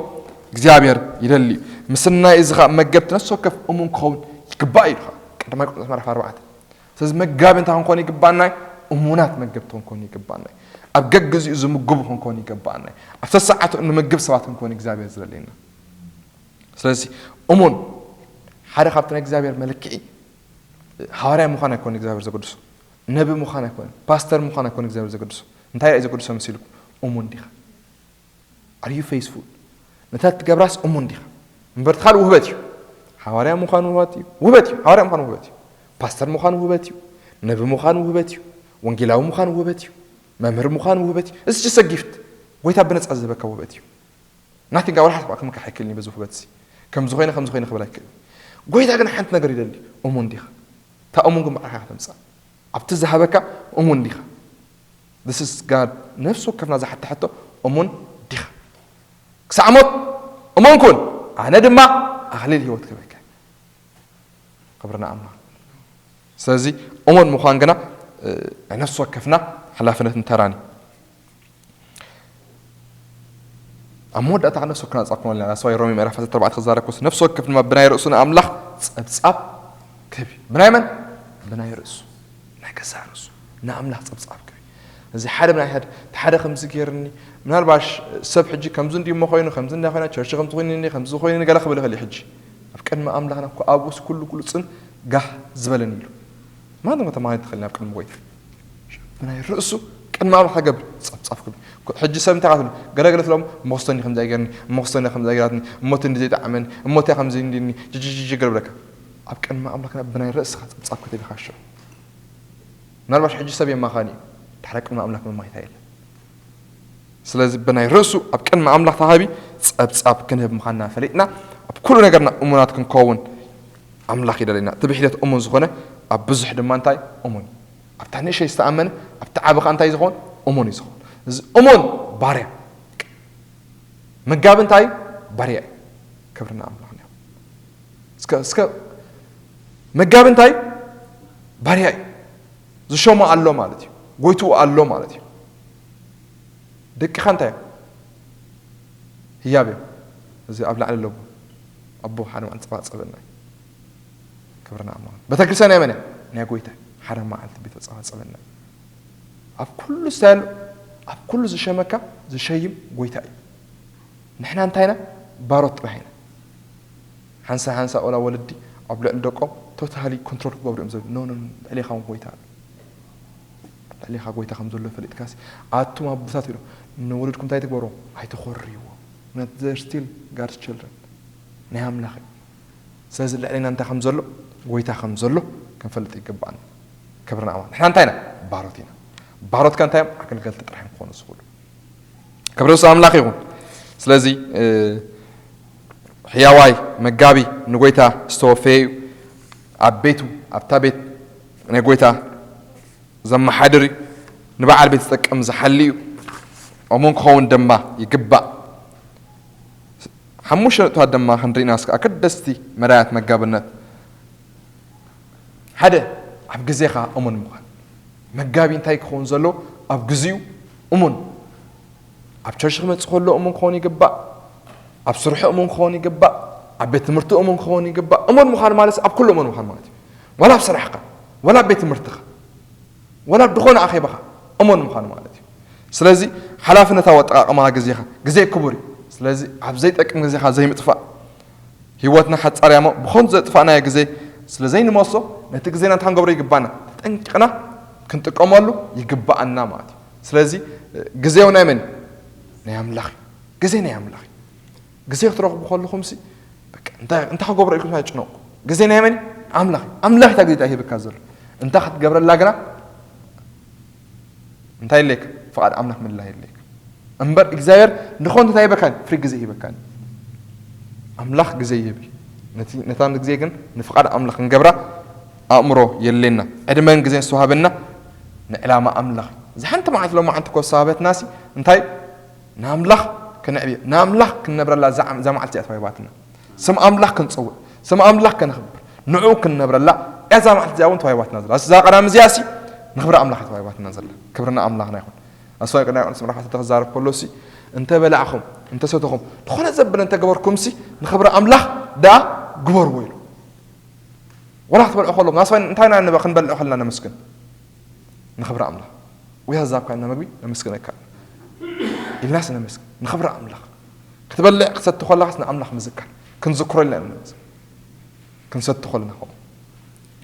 እግዚኣብሔር ይደሊ እዩ። ምስናይ እዚ ኸኣ መገብቲ ነፍሲ ወከፍ እሙን ክኸውን ይግባእ ኢሉ ኸኣ ቀዳማይ ቆሮንቶስ ምዕራፍ ኣርባዕተ። ስለዚ መጋቢ እንታይ ክንኮን ይግባእና እዩ? እሙናት መገብቲ ክንኮን ይግባእና እዩ። ኣብ ገግዜኡ ዝምግቡ ክንኮን ይግባእና እዩ። ኣብ ሰሰዓቱ እንምግብ ሰባት ክንኮን እግዚኣብሔር ዝደልየና። ስለዚ እሙን ሓደ ካብቲ ናይ እግዚኣብሔር መለክዒ ሃዋርያ ምዃን ኣይኮነን እግዚኣብሔር ዘገድሶ። ነቢ ምዃን ኣይኮነን፣ ፓስተር ምዃን ኣይኮነን እግዚኣብሔር ዘገድሶ። እንታይ እዩ ዘገድሶ መሲልኩም? እሙን ዲኻ? Are you faithful? ነታ እትገብራስ እሙን ዲኻ? እምበር እቲ ካልእ ውህበት እዩ። ሃዋርያ ምዃን ውህበት እዩ። ውህበት እዩ። ሃዋርያ ምዃን ውህበት እዩ። ፓስተር ምዃን ውህበት እዩ። ነቢ ምዃን ውህበት እዩ። ወንጌላዊ ምዃን ውህበት እዩ። መምህር ምዃን ውህበት እዩ። It's just a gift. ጐይታ ብነጻ ዝህበካ ውህበት እዩ። Nothing፣ ወላ ሓንቲ ክመክሕ ኣይክእልን እዩ በዚ ውህበት እዚ። ከምዚ ኾይነ፣ ከምዚ ኾይነ ክብል ኣይክእልን። ጐይታ ግን ሓንቲ ነገር ይደሊ፣ እሙን ዲኻ? እታ እሙን ግን ባዕልኻ ከተምጽኣ። ኣብቲ ዝሃበካ እሙን ዲኻ? This is God። ነፍሲ ወከፍና ዝሓታ ሕቶ፣ እሙን ዲኻ? ክሳዕ ሞት እሙን ኩን፣ ኣነ ድማ ኣኽሊል ህይወት ክህበካ። ክብሪ ንኣምላኽ። ስለዚ እሙን ምዃን ግና፣ እ፣ ናይ ነፍሲ ወከፍና ሓላፍነትን ተራን እዩ። ኣብ መወዳእታ ነፍሲ ወከፍና ጻብ ክንብል ኢና። ስዋይ ሮሜ ምዕራፍ ዓሰርተ ኣርባዕተ ክዛረብ ከሎ፣ ነፍሲ ወከፍ ድማ ብናይ ርእሱ ንኣምላኽ ጸብጻብ ክህብ እዩ። ብናይ መን? ብናይ ርእሱ። ናይ ገዛእ ርእሱ። ንኣምላኽ ጸብጻብ ክህብ እዩ። እዚ ሓደ ብናይ ሓደ፣ እቲ ሓደ ከምዚ ገይርኒ፣ ምናልባሽ ሰብ ሕጂ ከምዚ እንዲሞ ኮይኑ፣ ከምዚ እንዳ ኮይና፣ ቸርች ከምዚ ኮይኑኒ፣ ከምዚ ኮይኑኒ፣ ገለ ክብል ይኽእል እዩ ሕጂ። ኣብ ቅድሚ ኣምላኽና እኮ ኣብኡስ ኩሉ ግሉጽን ጋህ ዝበለን እዩ ኢሉ። ማንም ከተማሃሪ ትኽእል ናብ ቅድሚ ጎይታ። ብናይ ርእሱ ቅድሚ ኣምላኽ ገብር ጸብጻብ ክብል። ሕጂ ሰብ እንታይ ትብሉ? ገለገለ ትብሎም፣ እሞ ክስቶኒ ከምዚ ኣይገርኒ፣ እሞ ክስቶኒ ከምዚ ኣይገራትኒ፣ እሞ እቲ እንዲ ዘይጠዓመኒ፣ እሞ እንታይ ከምዚ እንዲኒ፣ ጅጅጅጅ ገለ ብለካ። ኣብ ቅድሚ ኣምላኽና ብናይ ርእስኻ ጸብጻብ ክትብል ኢኻ ሽዑ። ምናልባሽ ሕጂ ሰብ የማኻኒ እዩ። ድሕሪ ቅድሚ ኣምላኽ መማይታ የለን። ስለዚ ብናይ ርእሱ ኣብ ቅድሚ ኣምላኽ ተሃቢ ጸብጻብ ክንህብ ምዃንና ፈሊጥና፣ ኣብ ኩሉ ነገርና እሙናት ክንከውን ኣምላኽ ይደለና። እቲ ብሒደት እሙን ዝኾነ ኣብ ብዙሕ ድማ እንታይ? እሙን እዩ። ኣብታ ንእሸይ ዝተኣመነ ኣብቲ ዓቢ ኸኣ እንታይ ዝኸውን? እሙን እዩ ዝኸውን። እዚ እሙን ባርያ። መጋቢ እንታይ? ባርያ እዩ። ክብሪ ንኣምላኽ ይኹን። እስከ፣ እስከ መጋቢ እንታይ? ባርያ እዩ። ዝሸሞ ኣሎ ማለት እዩ። ጎይትኡ ኣሎ ማለት እዩ። ደቅኻ እንታይ እዮም? ህያብ እዮም። እዚ ኣብ ላዕሊ ኣለዎ። ኣቦ ሓደ መዓልቲ ጸባጸበና እዩ። ክብሪ ንኣምላኽ። ቤተክርስትያን ናይ መን እያ? ናይ ጎይታ። ሓደ መዓልቲ ቤት ጸባጸበና እዩ። ኣብ ኩሉ ስታይል፣ ኣብ ኩሉ ዝሸመካ ዝሸይም ጎይታ እዩ። ንሕና እንታይ ኢና? ባሮት ጥራሕ ኢና። ሓንሳ ሓንሳ ቆላ ወለዲ ኣብ ልዕሊ ደቆም ቶታሊ ኮንትሮል ክገብሩ እዮም ዘብ-፣ ኖ፣ ኖ፣ ኖ፣ ልዕሌኻ እውን ጎይታ ኣሎ። ልዕሌኻ ጎይታ ከም ዘሎ ፈሊጥካሲ፣ ኣቱም ኣቦታት ኢሎም ንወለድኩም እንታይ ትግበርዎም? ኣይትኾርይዎ። ምክንያቱ they're still God's children። ናይ ኣምላኽ እዩ። ስለዚ ልዕሌና እንታይ ከም ዘሎ፣ ጎይታ ከም ዘሎ ክንፈልጥ ይግባኣና። ክብሪ ንኣምላኽ። ንሕና እንታይ ኢና? ባሮት ኢና። ባሮትካ እንታይ እዮም? ኣገልገልቲ ጥራሕ እዮም ክኾኑ ዝኽእሉ። ክብሪ ንሱ ኣምላኽ ይኹን። ስለዚ፣ እ፣ ሕያዋይ መጋቢ ንጎይታ ዝተወፈየ እዩ። ኣብ ቤቱ፣ ኣብታ ቤት ናይ ጎይታ ዘመሓድር እዩ። ንበዓል ቤት ዝጠቅም ዝሓሊ እዩ። እሙን ክኸውን ድማ ይግባእ። ሓሙሽተ ነጥብታት ድማ ክንርኢ ኢና እስከ ኣገደስቲ መዳያት መጋብነት። ሓደ፣ ኣብ ግዜኻ እሙን ምዃን። መጋቢ እንታይ ክኸውን ዘለዎ? ኣብ ግዜኡ እሙን። ኣብ ቸርች ክመጽእ ከሎ እሙን ክኸውን ይግባእ። ኣብ ስርሑ እሙን ክኸውን ይግባእ። ኣብ ቤት ትምህርቲ እሙን ክኸውን ይግባእ። እሙን ምዃን ማለት ኣብ ኩሉ እሙን ምዃን ማለት እዩ። ዋላ ኣብ ስራሕካ፣ ዋላ ኣብ ቤት ትምህርትኻ፣ ዋላ ኣብ ዝኾነ ኣኼባኻ እሙን ምዃን ማለት እዩ። ስለዚ ሓላፍነታዊ ኣጠቓቕማ ግዜኻ፣ ግዜ ክቡር እዩ። ስለዚ ኣብ ዘይጠቅም ግዜኻ ዘይምጥፋእ። ህይወትና ሓጻር እያ እሞ ብኸንቱ ዘጥፋእናዮ ግዜ ስለ ዘይንመልሶ፣ ነቲ ግዜና እንታይ ክንገብሮ ይግባና? ተጠንቂቕና ክንጥቀመሉ ይግባኣና ማለት እዩ። ስለዚ ግዜ እውን ናይ መን እዩ? ናይ ኣምላኽ እዩ። ግዜ ናይ ኣምላኽ እዩ። ግዜ ክትረኽቡ ከለኹምሲ፣ በቃ፣ እንታይ፣ እንታይ ክገብሮ ኢልኩም ኣይትጭነቑ። ግዜ ናይ መን እዩ? ኣምላኽ እዩ። ኣምላኽ እታ ግዜ እታ ሂብካ ዘሎ። እንታይ ክትገብረላ ግና እንታይ የድልየካ? ፍቓድ ኣምላኽ ምልላይ የድልየካ። እምበር እግዚኣብሔር ንኾንቱ እንታይ ሂበካን? ፍሪ ግዜ ሂበካን። ኣምላኽ ግዜ ይህብ እዩ። ነቲ፣ ነታ ግዜ ግን ንፍቓድ ኣምላኽ ክንገብራ ኣእምሮ የድልየና። ዕድመን ግዜን ዝተዋህበና ንዕላማ ኣምላኽ እዩ። እዚ ሓንቲ መዓልቲ ሎማዓንቲ እኮ ዝተዋህበትናሲ እንታይ? ንኣምላኽ ክነዕብዮ፣ ንኣምላኽ ክንነብረላ እዛ ዓም-፣ እዛ መዓልቲ እያ ተዋሂባትና። ስም ኣምላኽ ክንጽውዕ፣ ስም ኣምላኽ ከነኽብር፣ ንዕኡ ክንነብረላ እያ እዛ መዓልቲ እዚኣ እውን ተዋሂባትና ዘላ። እዛ ቀዳም እዚኣሲ ንኽብሪ ኣምላኽ እያ ተዋሂባትና ዘላ። ክብሪ ንኣምላኽና ይኹን። ኣስዋይ ቅዱስ ዮሃንስ ምዕራፍ ዓሰርተ ክዛረብ ከሎሲ፣ "እንተ በላዕኹም፣ እንተ ሰተኹም፣ ዝኾነ ዘብል እንተ ገበርኩምሲ፣ ንኽብሪ ኣምላኽ ደኣ ግበርዎ" ኢሉ። ወላ ክትበልዑ ከለኹም፣ ኣስዋይ እንታይ ኢና ንበ-፣ ክንበልዕ ከለና ነመስግን? ንኽብሪ ኣምላኽ። "ውያ ዛብካና መግቢ ነመስግነካ" ኢልናስ ነመስግን። ንኽብሪ ኣምላኽ። ክትበልዕ ክትሰቲ ከለኻስ ንኣምላኽ ምዝካር። ክንዝክሮ ኢልና ኢና ነመስግን። ክንሰቲ ከለና ከምኡ።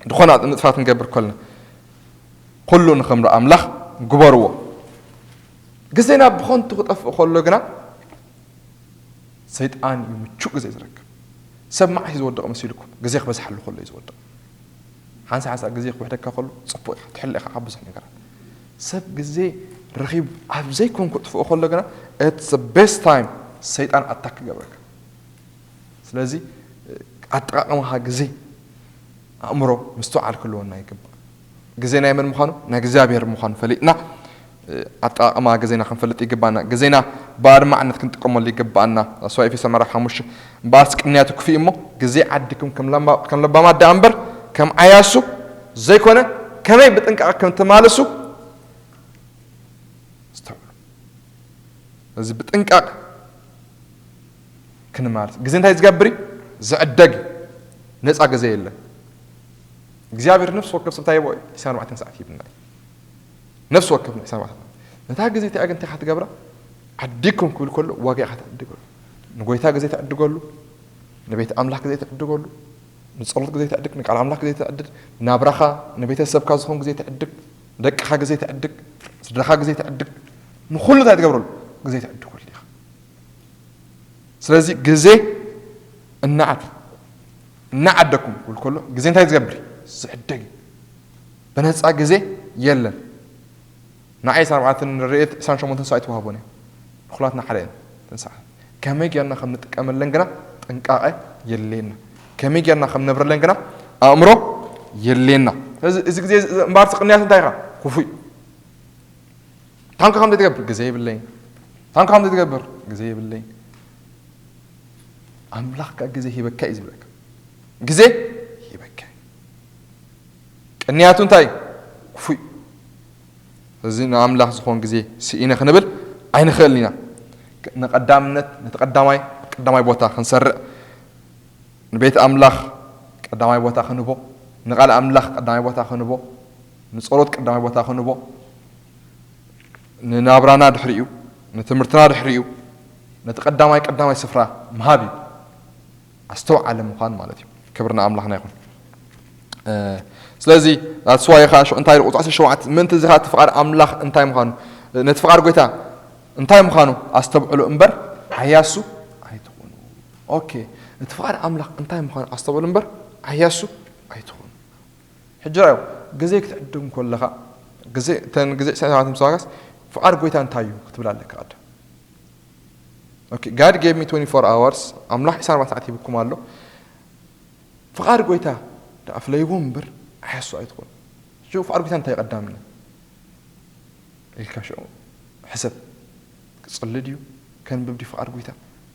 ዝኾነ ንጥፋት ክንገብር ከለና። ኩሉ ንኽብሪ ኣምላኽ ግበርዎ። ግዜና ብኸንቱ ክጠፍእ ከሎ ግና ሰይጣን እዩ ምቹእ ግዜ ዝረክብ። ሰብ መዓስ እዩ ዝወድቕ መሲልኩም? ግዜ ክበዝሓሉ ከሎ እዩ ዝወድቕ። ሓንሳ ሓንሳ ግዜ ክውሕደካ ከሎ ጽቡቕ ኢኻ፣ ትሕሎ ኢኻ ካብ ብዙሕ ነገራት። ሰብ ግዜ ረኺቡ ኣብ ዘይኮን ክጥፍኦ ከሎ ግና it's the best time ሰይጣን ኣታክ ክገብረካ። ስለዚ ኣጠቓቕማኻ ግዜ ኣእምሮ ምስትውዓል ክህልወና ይግባእ። ግዜ ናይ መን ምዃኑ? ናይ እግዚኣብሔር ምዃኑ ፈሊጥና፣ እ፣ ኣጠቓቕማ ግዜና ክንፈልጥ ይግባና። ግዜና ብኣድማዕነት ክንጥቀመሉ ይግባና። ኣስዋ ኤፌሶ ምዕራፍ ሓሙሽተ፣ "እምበኣርስ ቅንያቱ ክፍእ እሞ፣ ግዜ ዓዲኩም ከም ለማ-፣ ከም ለባማት ደኣ እምበር፣ ከም ዓያሱ ዘይኮነ፣ ከመይ ብጥንቃቐ ከም ትማልሱ ኣስተውዕሉ።" እዚ ብጥንቃቐ ክንማርስ። ግዜ እንታይ ዝገብር እዩ? ዝዕደግ እዩ። ነፃ ግዜ የለን። እግዚኣብሔር ነፍሲ ወከፍ ሰብ እንታይ ይቦ? ዕስራን ኣርባዕተን ሰዓት ይብና እዩ። ነፍሲ ወከፍ ዕስራን ኣርባዕተን ሰዓት። ነታ ግዜ እቲኣ ግን እንታይ ኢኻ ትገብራ? ዓዲግኩም ክብል ከሎ ዋጋ ኢኻ ትዕድገሉ። ንጎይታ ግዜ ትዕድገሉ፣ ንቤት ኣምላኽ ግዜ ትዕድገሉ፣ ንጸሎት ግዜ ትዕድግ፣ ንቃል ኣምላኽ ግዜ ትዕድግ፣ ናብራኻ ንቤተሰብካ ዝኾን ግዜ ትዕድግ፣ ደቅኻ ግዜ ትዕድግ፣ ስድራኻ ግዜ ትዕድግ፣ ንኹሉ እንታይ ትገብረሉ? ግዜ ትዕድገሉ ኢኻ። ስለዚ ግዜ እናዓድ እናዓደኩም ክብል ከሎ ግዜ እንታይ ዝገብር እዩ? ዝዕደግ እዩ። ብነፃ ግዜ የለን። ንዓይ ዕስራን ኣርባዕተን ንርኤት ዕስራን ሸሞንተን ሰዓት ኣይተዋህቦን እዩ። ንኹላትና ሓደ እየን እተን ሰዓት። ከመይ ጌርና ከም ንጥቀመለን ግና ጥንቃቐ የድልየና። ከመይ ጌርና ከም ነብረለን ግና ኣእምሮ የድልየና። ስለዚ እዚ ግዜ እዚ እምበኣር ቅንያት እንታይ ኢኻ? ክፉእ እዩ። ታንካ ከም ትገብር ግዜ የብለይን። ታንካ ከም ትገብር ግዜ የብለይን። ኣምላኽ ከኣ ግዜ ሂበካ እዩ ዝብለካ። ግዜ ሂበካ እዩ። ቅንያቱ እንታይ? ክፉእ እዩ። እዚ ንኣምላኽ ዝኾን ግዜ ስኢነ ክንብል ኣይንኽእልን ኢና። ንቐዳምነት፣ ነቲ ቀዳማይ፣ ቀዳማይ ቦታ ክንሰርዕ፣ ንቤት ኣምላኽ ቀዳማይ ቦታ ክንቦ፣ ንቓል ኣምላኽ ቀዳማይ ቦታ ክንቦ፣ ንጸሎት ቀዳማይ ቦታ ክንቦ፣ ንናብራና ድሕሪኡ፣ ንትምህርትና ድሕሪኡ፣ ነቲ ቀዳማይ፣ ቀዳማይ ስፍራ ምሃብ እዩ። ኣስተውዓሊ ምዃን ማለት እዩ። ክብሪ ንኣምላኽና ይኹን። እ፣ ስለዚ፣ that's why ኸዓ ሽዑ እንታይ ኢሉ ቁጽሪ ዓሰርተ ሸውዓተ፣ ምእንቲ እዚ ኸዓ እቲ ፍቓድ ኣምላኽ እንታይ ምዃኑ፣ ነቲ ፍቓድ ጎይታ እንታይ ምዃኑ ኣስተብዕሉ እምበር፣ ዓያሱ ኣይትኹኑ። ኦኬ፣ እቲ ፍቓድ ኣምላኽ እንታይ ምዃኑ ኣስተብዕሉ እምበር፣ ዓያሱ ኣይትኹኑ። ሕጂ ራእዩ፣ ግዜ ክትዕድግ ከለኻ፣ ግዜ፣ እተን ግዜ ዕስራን ኣርባዕተን ሰዓት ምሳኻስ፣ ፍቓድ ጎይታ እንታይ እዩ ክትብል ኣለካ ቀደም። ኦኬ፣ God gave me twenty-four hours፣ ኣምላኽ ዕስራን ኣርባዕተን ሰዓት ሂብኩም ኣሎ። ፍቓድ ጎይታ ደኣ ፍለይዎ እምበር፣ ዓያሱ ኣይትኹኑ። ሽዑ ፍቓድ ጎይታ እንታይ እዩ ቀዳምነት? ኢልካ ሽዑ ሕሰብ። ክጽሊ ድዩ? ከንብብ ድዩ ፍቓድ ጎይታ?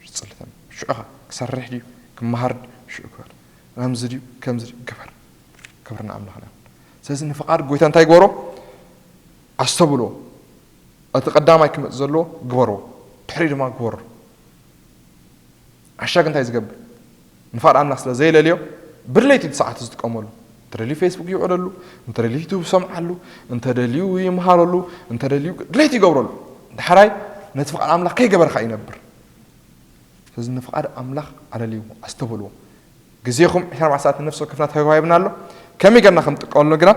ሽዑ ጽሊ ተንብብ። ሽዑ ኸ ክሰርሕ ድዩ? ክመሃር ድዩ? ሽዑ ግበር። ከምዚ ድዩ? ከምዚ ድዩ? ግበር። ክብሪ ንኣምላኽና ይኹን። ስለዚ ንፍቓድ ጎይታ እንታይ ግበሮ? ኣስተብሎ። እቲ ቀዳማይ ክመጽእ ዘለዎ ግበርዎ። ድሕሪኡ ድማ ግበሮ። ዓሻግ እንታይ ዝገብር? ንፍቓድ ኣምላኽ ስለ ዘይለልዮ፣ ብድሌቱ እቲ ሰዓት ዝጥቀመሉ። እንተ ደልዩ ፌስቡክ ይውዕለሉ፣ እንተ ደልዩ ዩቱብ ይሰምዓሉ፣ እንተ ደልዩ ይምሃረሉ፣ እንተ ደልዩ ድሌቱ ይገብረሉ። ዳሕራይ ነቲ ፍቓድ ኣምላኽ ከይገበረ ኸኣ ይነብር። ስለዚ ንፍቓድ ኣምላኽ ኣለልይዎ፣ ኣስተብልዎ። ግዜኹም ዕስራን ኣርባዕተን ሰዓት ንነፍሲ ወከፍና ተዋሂብና ኣሎ። ከመይ ጌርና ከም ንጥቀመሉ ግና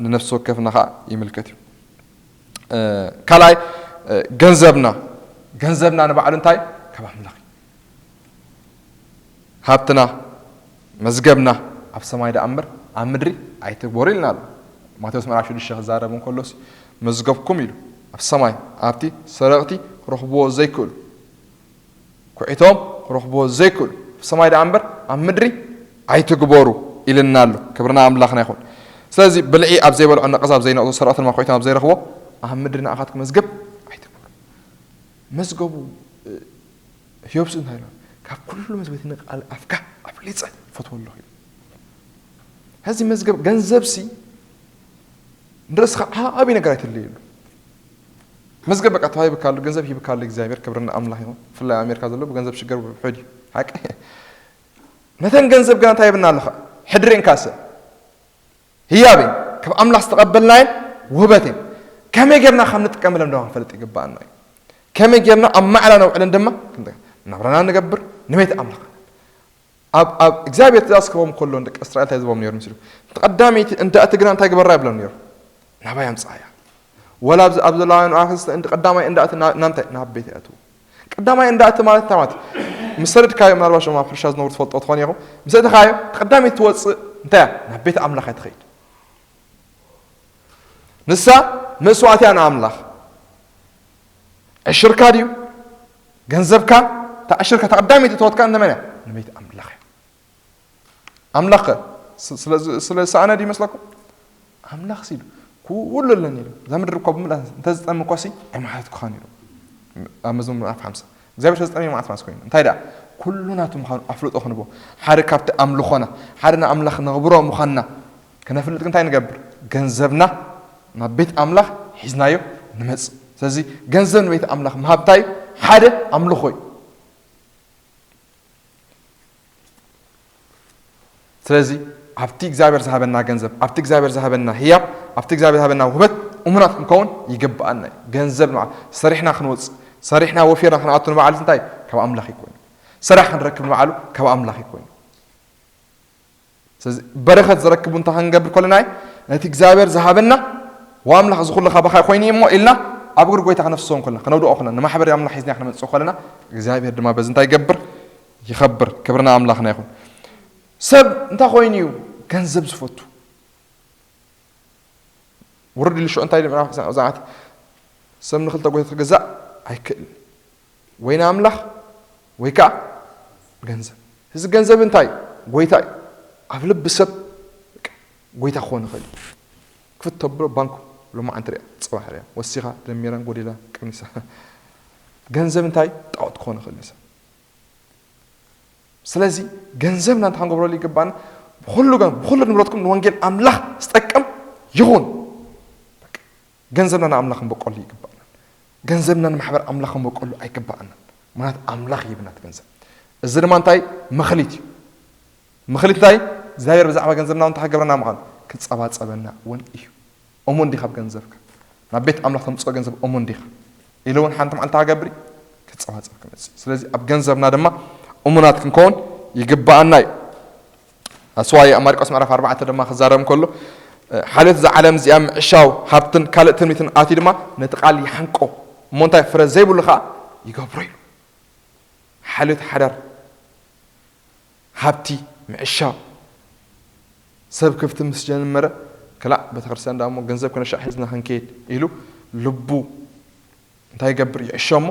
ንነፍሲ ወከፍና ኸኣ ይምልከት እዩ። እ፣ ካልኣይ፣ እ፣ ገንዘብና፣ ገንዘብና ንባዕሉ እንታይ? ካብ ኣምላኽ እዩ። ሃብትና፣ መዝገብና ኣብ ሰማይ ደኣ እምበር ኣብ ምድሪ ኣይትግበሩ ኢልና ኣሎ። ማቴዎስ ምዕራፍ ሽዱሽተ ክዛረብ እንከሎሲ፣ መዝገብኩም ኢሉ ኣብ ሰማይ፣ ኣብቲ ሰረቕቲ ክረኽብዎ ዘይክእሉ፣ ኩዒቶም ክረኽብዎ ዘይክእሉ፣ ኣብ ሰማይ ደኣ እምበር ኣብ ምድሪ ኣይትግበሩ ኢልና ኣሎ። ክብሪ ንኣምላኽና ይኹን። ስለዚ ብልዒ ኣብ ዘይበልዖ፣ ነቐዝ ኣብ ዘይነቕዞ፣ ሰረቕቲ ድማ ኩዒቶም ኣብ ዘይረኽቦ፣ ኣብ ምድሪ ንኣኻትኩም መዝገብ ኣይትግበሩ። መዝገቡ፣ እ፣ ህዮብስ እንታይ ኢሉ? ካብ ኩሉ መዝገብ እቲ ንቃል ኣፍካ ኣብሊጸ እፈትዎ ኣለኹ ኢሉ። ሕዚ መዝገብ ገንዘብሲ ንርእስኻ ዓቢ ነገር ኣይትለየሉ። መዝገብ በቃ ተዋሂብካ ኣሎ፣ ገንዘብ ሂብካ ኣሎ እግዚኣብሔር፣ ክብሪ ንኣምላኽ ይኹን። ብፍላይ ኣብ ኣሜሪካ ዘሎ ብገንዘብ ሽገር ውሑድ እዩ። ሓቂ። ነተን ገንዘብ ግና እንታይ ሂብና ኣለኻ? ሕድሪ እንካሰ። ህያብ እየን፣ ካብ ኣምላኽ ዝተቐበልናየን ውህበት እየን። ከመይ ጌርና ከም ንጥቀመለን ድማ ክንፈልጥ ይግብኣና እዩ። ከመይ ጌርና ኣብ ማዕላ ነውዕለን ድማ ናብራና ንገብር፣ ንቤት ኣምላኽ። ኣብ፣ ኣብ እግዚኣብሔር ትእዛዝ ክህቦም ከሎ ንደቂ እስራኤል እንታይ ዝቦም ነይሩ ምስሉ? እቲ ቀዳመይቲ እንዳ እቲ ግና እንታይ ግበራ ይብሎም ነይሩ? ናባይ ኣምጽኣያ። ወላ ኣብዚ፣ ኣብ ዘለዋ ንኣኽስተ እንዲ ቀዳማይ እንዳ እቲ ና-፣ ናምታይ? ናብ ቤት ኣትዉ። ቀዳማይ እንዳ እቲ ማለት እንታይ ማለት? ምስ ሰደድካዮ፣ ምናልባት ሸማ ኣብ ሕርሻ ዝነብሩ ትፈልጦ ትኾን ኢኹም። ምስ ኣተኻዮ፣ እቲ ቀዳመይቲ ትወጽእ እንታይ እያ? ናብ ቤት ኣምላኽ እያ ትኸይድ። ንሳ መስዋእቲ እያ ንኣምላኽ። ዕሽርካ ድዩ? ገንዘብካ፣ እታ ዕሽርካ፣ እታ ቀዳመይቲ እትወትካ እንተመን እያ? ንቤት ኣምላኽ እያ። ኣምላኽ ከ ስ-፣ ስለ ዝ-፣ ስለ ዝሰኣነ ድዩ ይመስለኩም? ኣምላኽ ሲሉ፣ "ኩሉ ኣለኒ" ኢሉ። እዛ ምድሪ እኳ ብምልኣ እንተ ዝጠሚ እኳ ሲ፣ ኣይመሓትኩኻን ኢሉ። ኣብ መዝሙር ምዕራፍ ሓምሳ። እግዚኣብሔር ስለ ዝጠሚ መዓት ማስ ኮይኑ። እንታይ ደኣ? ኩሉ ናቱ ምዃኑ ኣፍልጦ ክንቦ። ሓደ ካብቲ ኣምልኾና፣ ሓደ ንኣምላኽ ነኽብሮ ምዃንና ክነፍልጥ እንታይ ንገብር? ገንዘብና ናብ ቤት ኣምላኽ ሒዝናዮ ንመጽእ። ስለዚ ገንዘብ ንቤት ኣምላኽ ምሃብ እንታይ እዩ? ሓደ ኣምልኾ እዩ። ስለዚ ኣብቲ እግዚኣብሔር ዝሃበና ገንዘብ፣ ኣብቲ እግዚኣብሔር ዝሃበና ህያብ፣ ኣብቲ እግዚኣብሔር ዝሃበና ውህበት እሙናት ክንከውን ይግብኣና እዩ። ገንዘብ ንዓ-፣ ሰሪሕና ክንወፅእ፣ ሰሪሕና ወፊርና ክንኣቱ ንበዓል እንታይ ካብ ኣምላኽ ይኮይኑ። ስራሕ ክንረክብ ንበዓሉ ካብ ኣምላኽ ይኮይኑ። ስለዚ በረኸት ዘረክቡ እንታይ ክንገብር ከለና እዩ? ነቲ እግዚኣብሔር ዝሃበና ወኣምላኽ ዝኹሉ ካባኻ ኮይኑ እሞ ኢልና ኣብ እግሪ ጎይታ ክነፍስሶ ከለና፣ ክነውድቆ ከለና፣ ንማሕበር ኣምላኽ ሒዝና ክንመጽእ ከለና እግዚኣብሔር ድማ በዚ እንታይ ይገብር? ይኸብር። ክብርና ኣምላኽና ይኹን። ሰብ እንታይ ኮይኑ እዩ ገንዘብ ዝፈቱ? ውርድ ኢሉ ሽዑ እንታይ ይብል? ዛዕት ሰብ ንክልተ ጎይታ ክገዛእ ኣይክእልን። ወይ ንኣምላኽ ወይ ከዓ ገንዘብ። እዚ ገንዘብ እንታይ? ጎይታ እዩ። ኣብ ልቢ ሰብ ጎይታ ክኾን ይኽእል እዩ። ክፍት ተብሎ ባንኩ ሎማዓንቲ ሪኣ፣ ጽባሕ ሪኣ፣ ወሲኻ፣ ደሚራን ጎዲላን ቀኒሳ። ገንዘብ እንታይ? ጣዖት ክኾን ይኽእል እዩ ሰብ። ስለዚ ገንዘብና እንታይ ክንገብረሉ ይግባና? ብኹሉ ገ-፣ ብኹሉ ንብረትኩም ንወንጌል ኣምላኽ ዝጠቅም ይኹን። በቃ፣ ገንዘብና ንኣምላኽ ክንበቀሉ ይግባና። ገንዘብና ንማሕበር ኣምላኽ ክንበቀሉ ኣይግባኣናን። ምኽንያቱ ኣምላኽ ይህብና እቲ ገንዘብ። እዚ ድማ እንታይ? መኽሊት እዩ። መኽሊት እንታይ? እግዚኣብሔር ብዛዕባ ገንዘብና እውን እንታይ ክገብረና ምዃኑ? ክጸባጸበና እውን እዩ። እሙን ዲኻ ኣብ ገንዘብካ? ናብ ቤት ኣምላኽ ተምጽኦ ገንዘብ እሙን ዲኻ? ኢሉ እውን ሓንቲ መዓልቲ ክገብር እዩ፣ ክጸባጸብ ክመጽእ። ስለዚ ኣብ ገንዘብና ድማ እሙናት ክንከውን ይግባኣና እዩ። ኣስዋይ ኣብ ማርቆስ ምዕራፍ ኣርባዕተ ድማ ክዛረብ ከሎ፣ እ፣ ሓልዮት እዛ ዓለም እዚኣ ምዕሻው ሃብትን ካልእ ትምኒትን ኣትዩ ድማ ነቲ ቃል ይሓንቆ፣ እሞ እንታይ ፍረ ዘይብሉ ኸኣ ይገብሮ ኢሉ። ሓልዮት ሓዳር፣ ሃብቲ፣ ምዕሻው፣ ሰብ ክፍቲ ምስ ጀመረ፣ ክላእ ቤተክርስትያን ደኣ እሞ ገንዘብ ከነሻዕ ሒዝና ክንከይድ ኢሉ ልቡ እንታይ ይገብር? ይዕሾ እሞ፣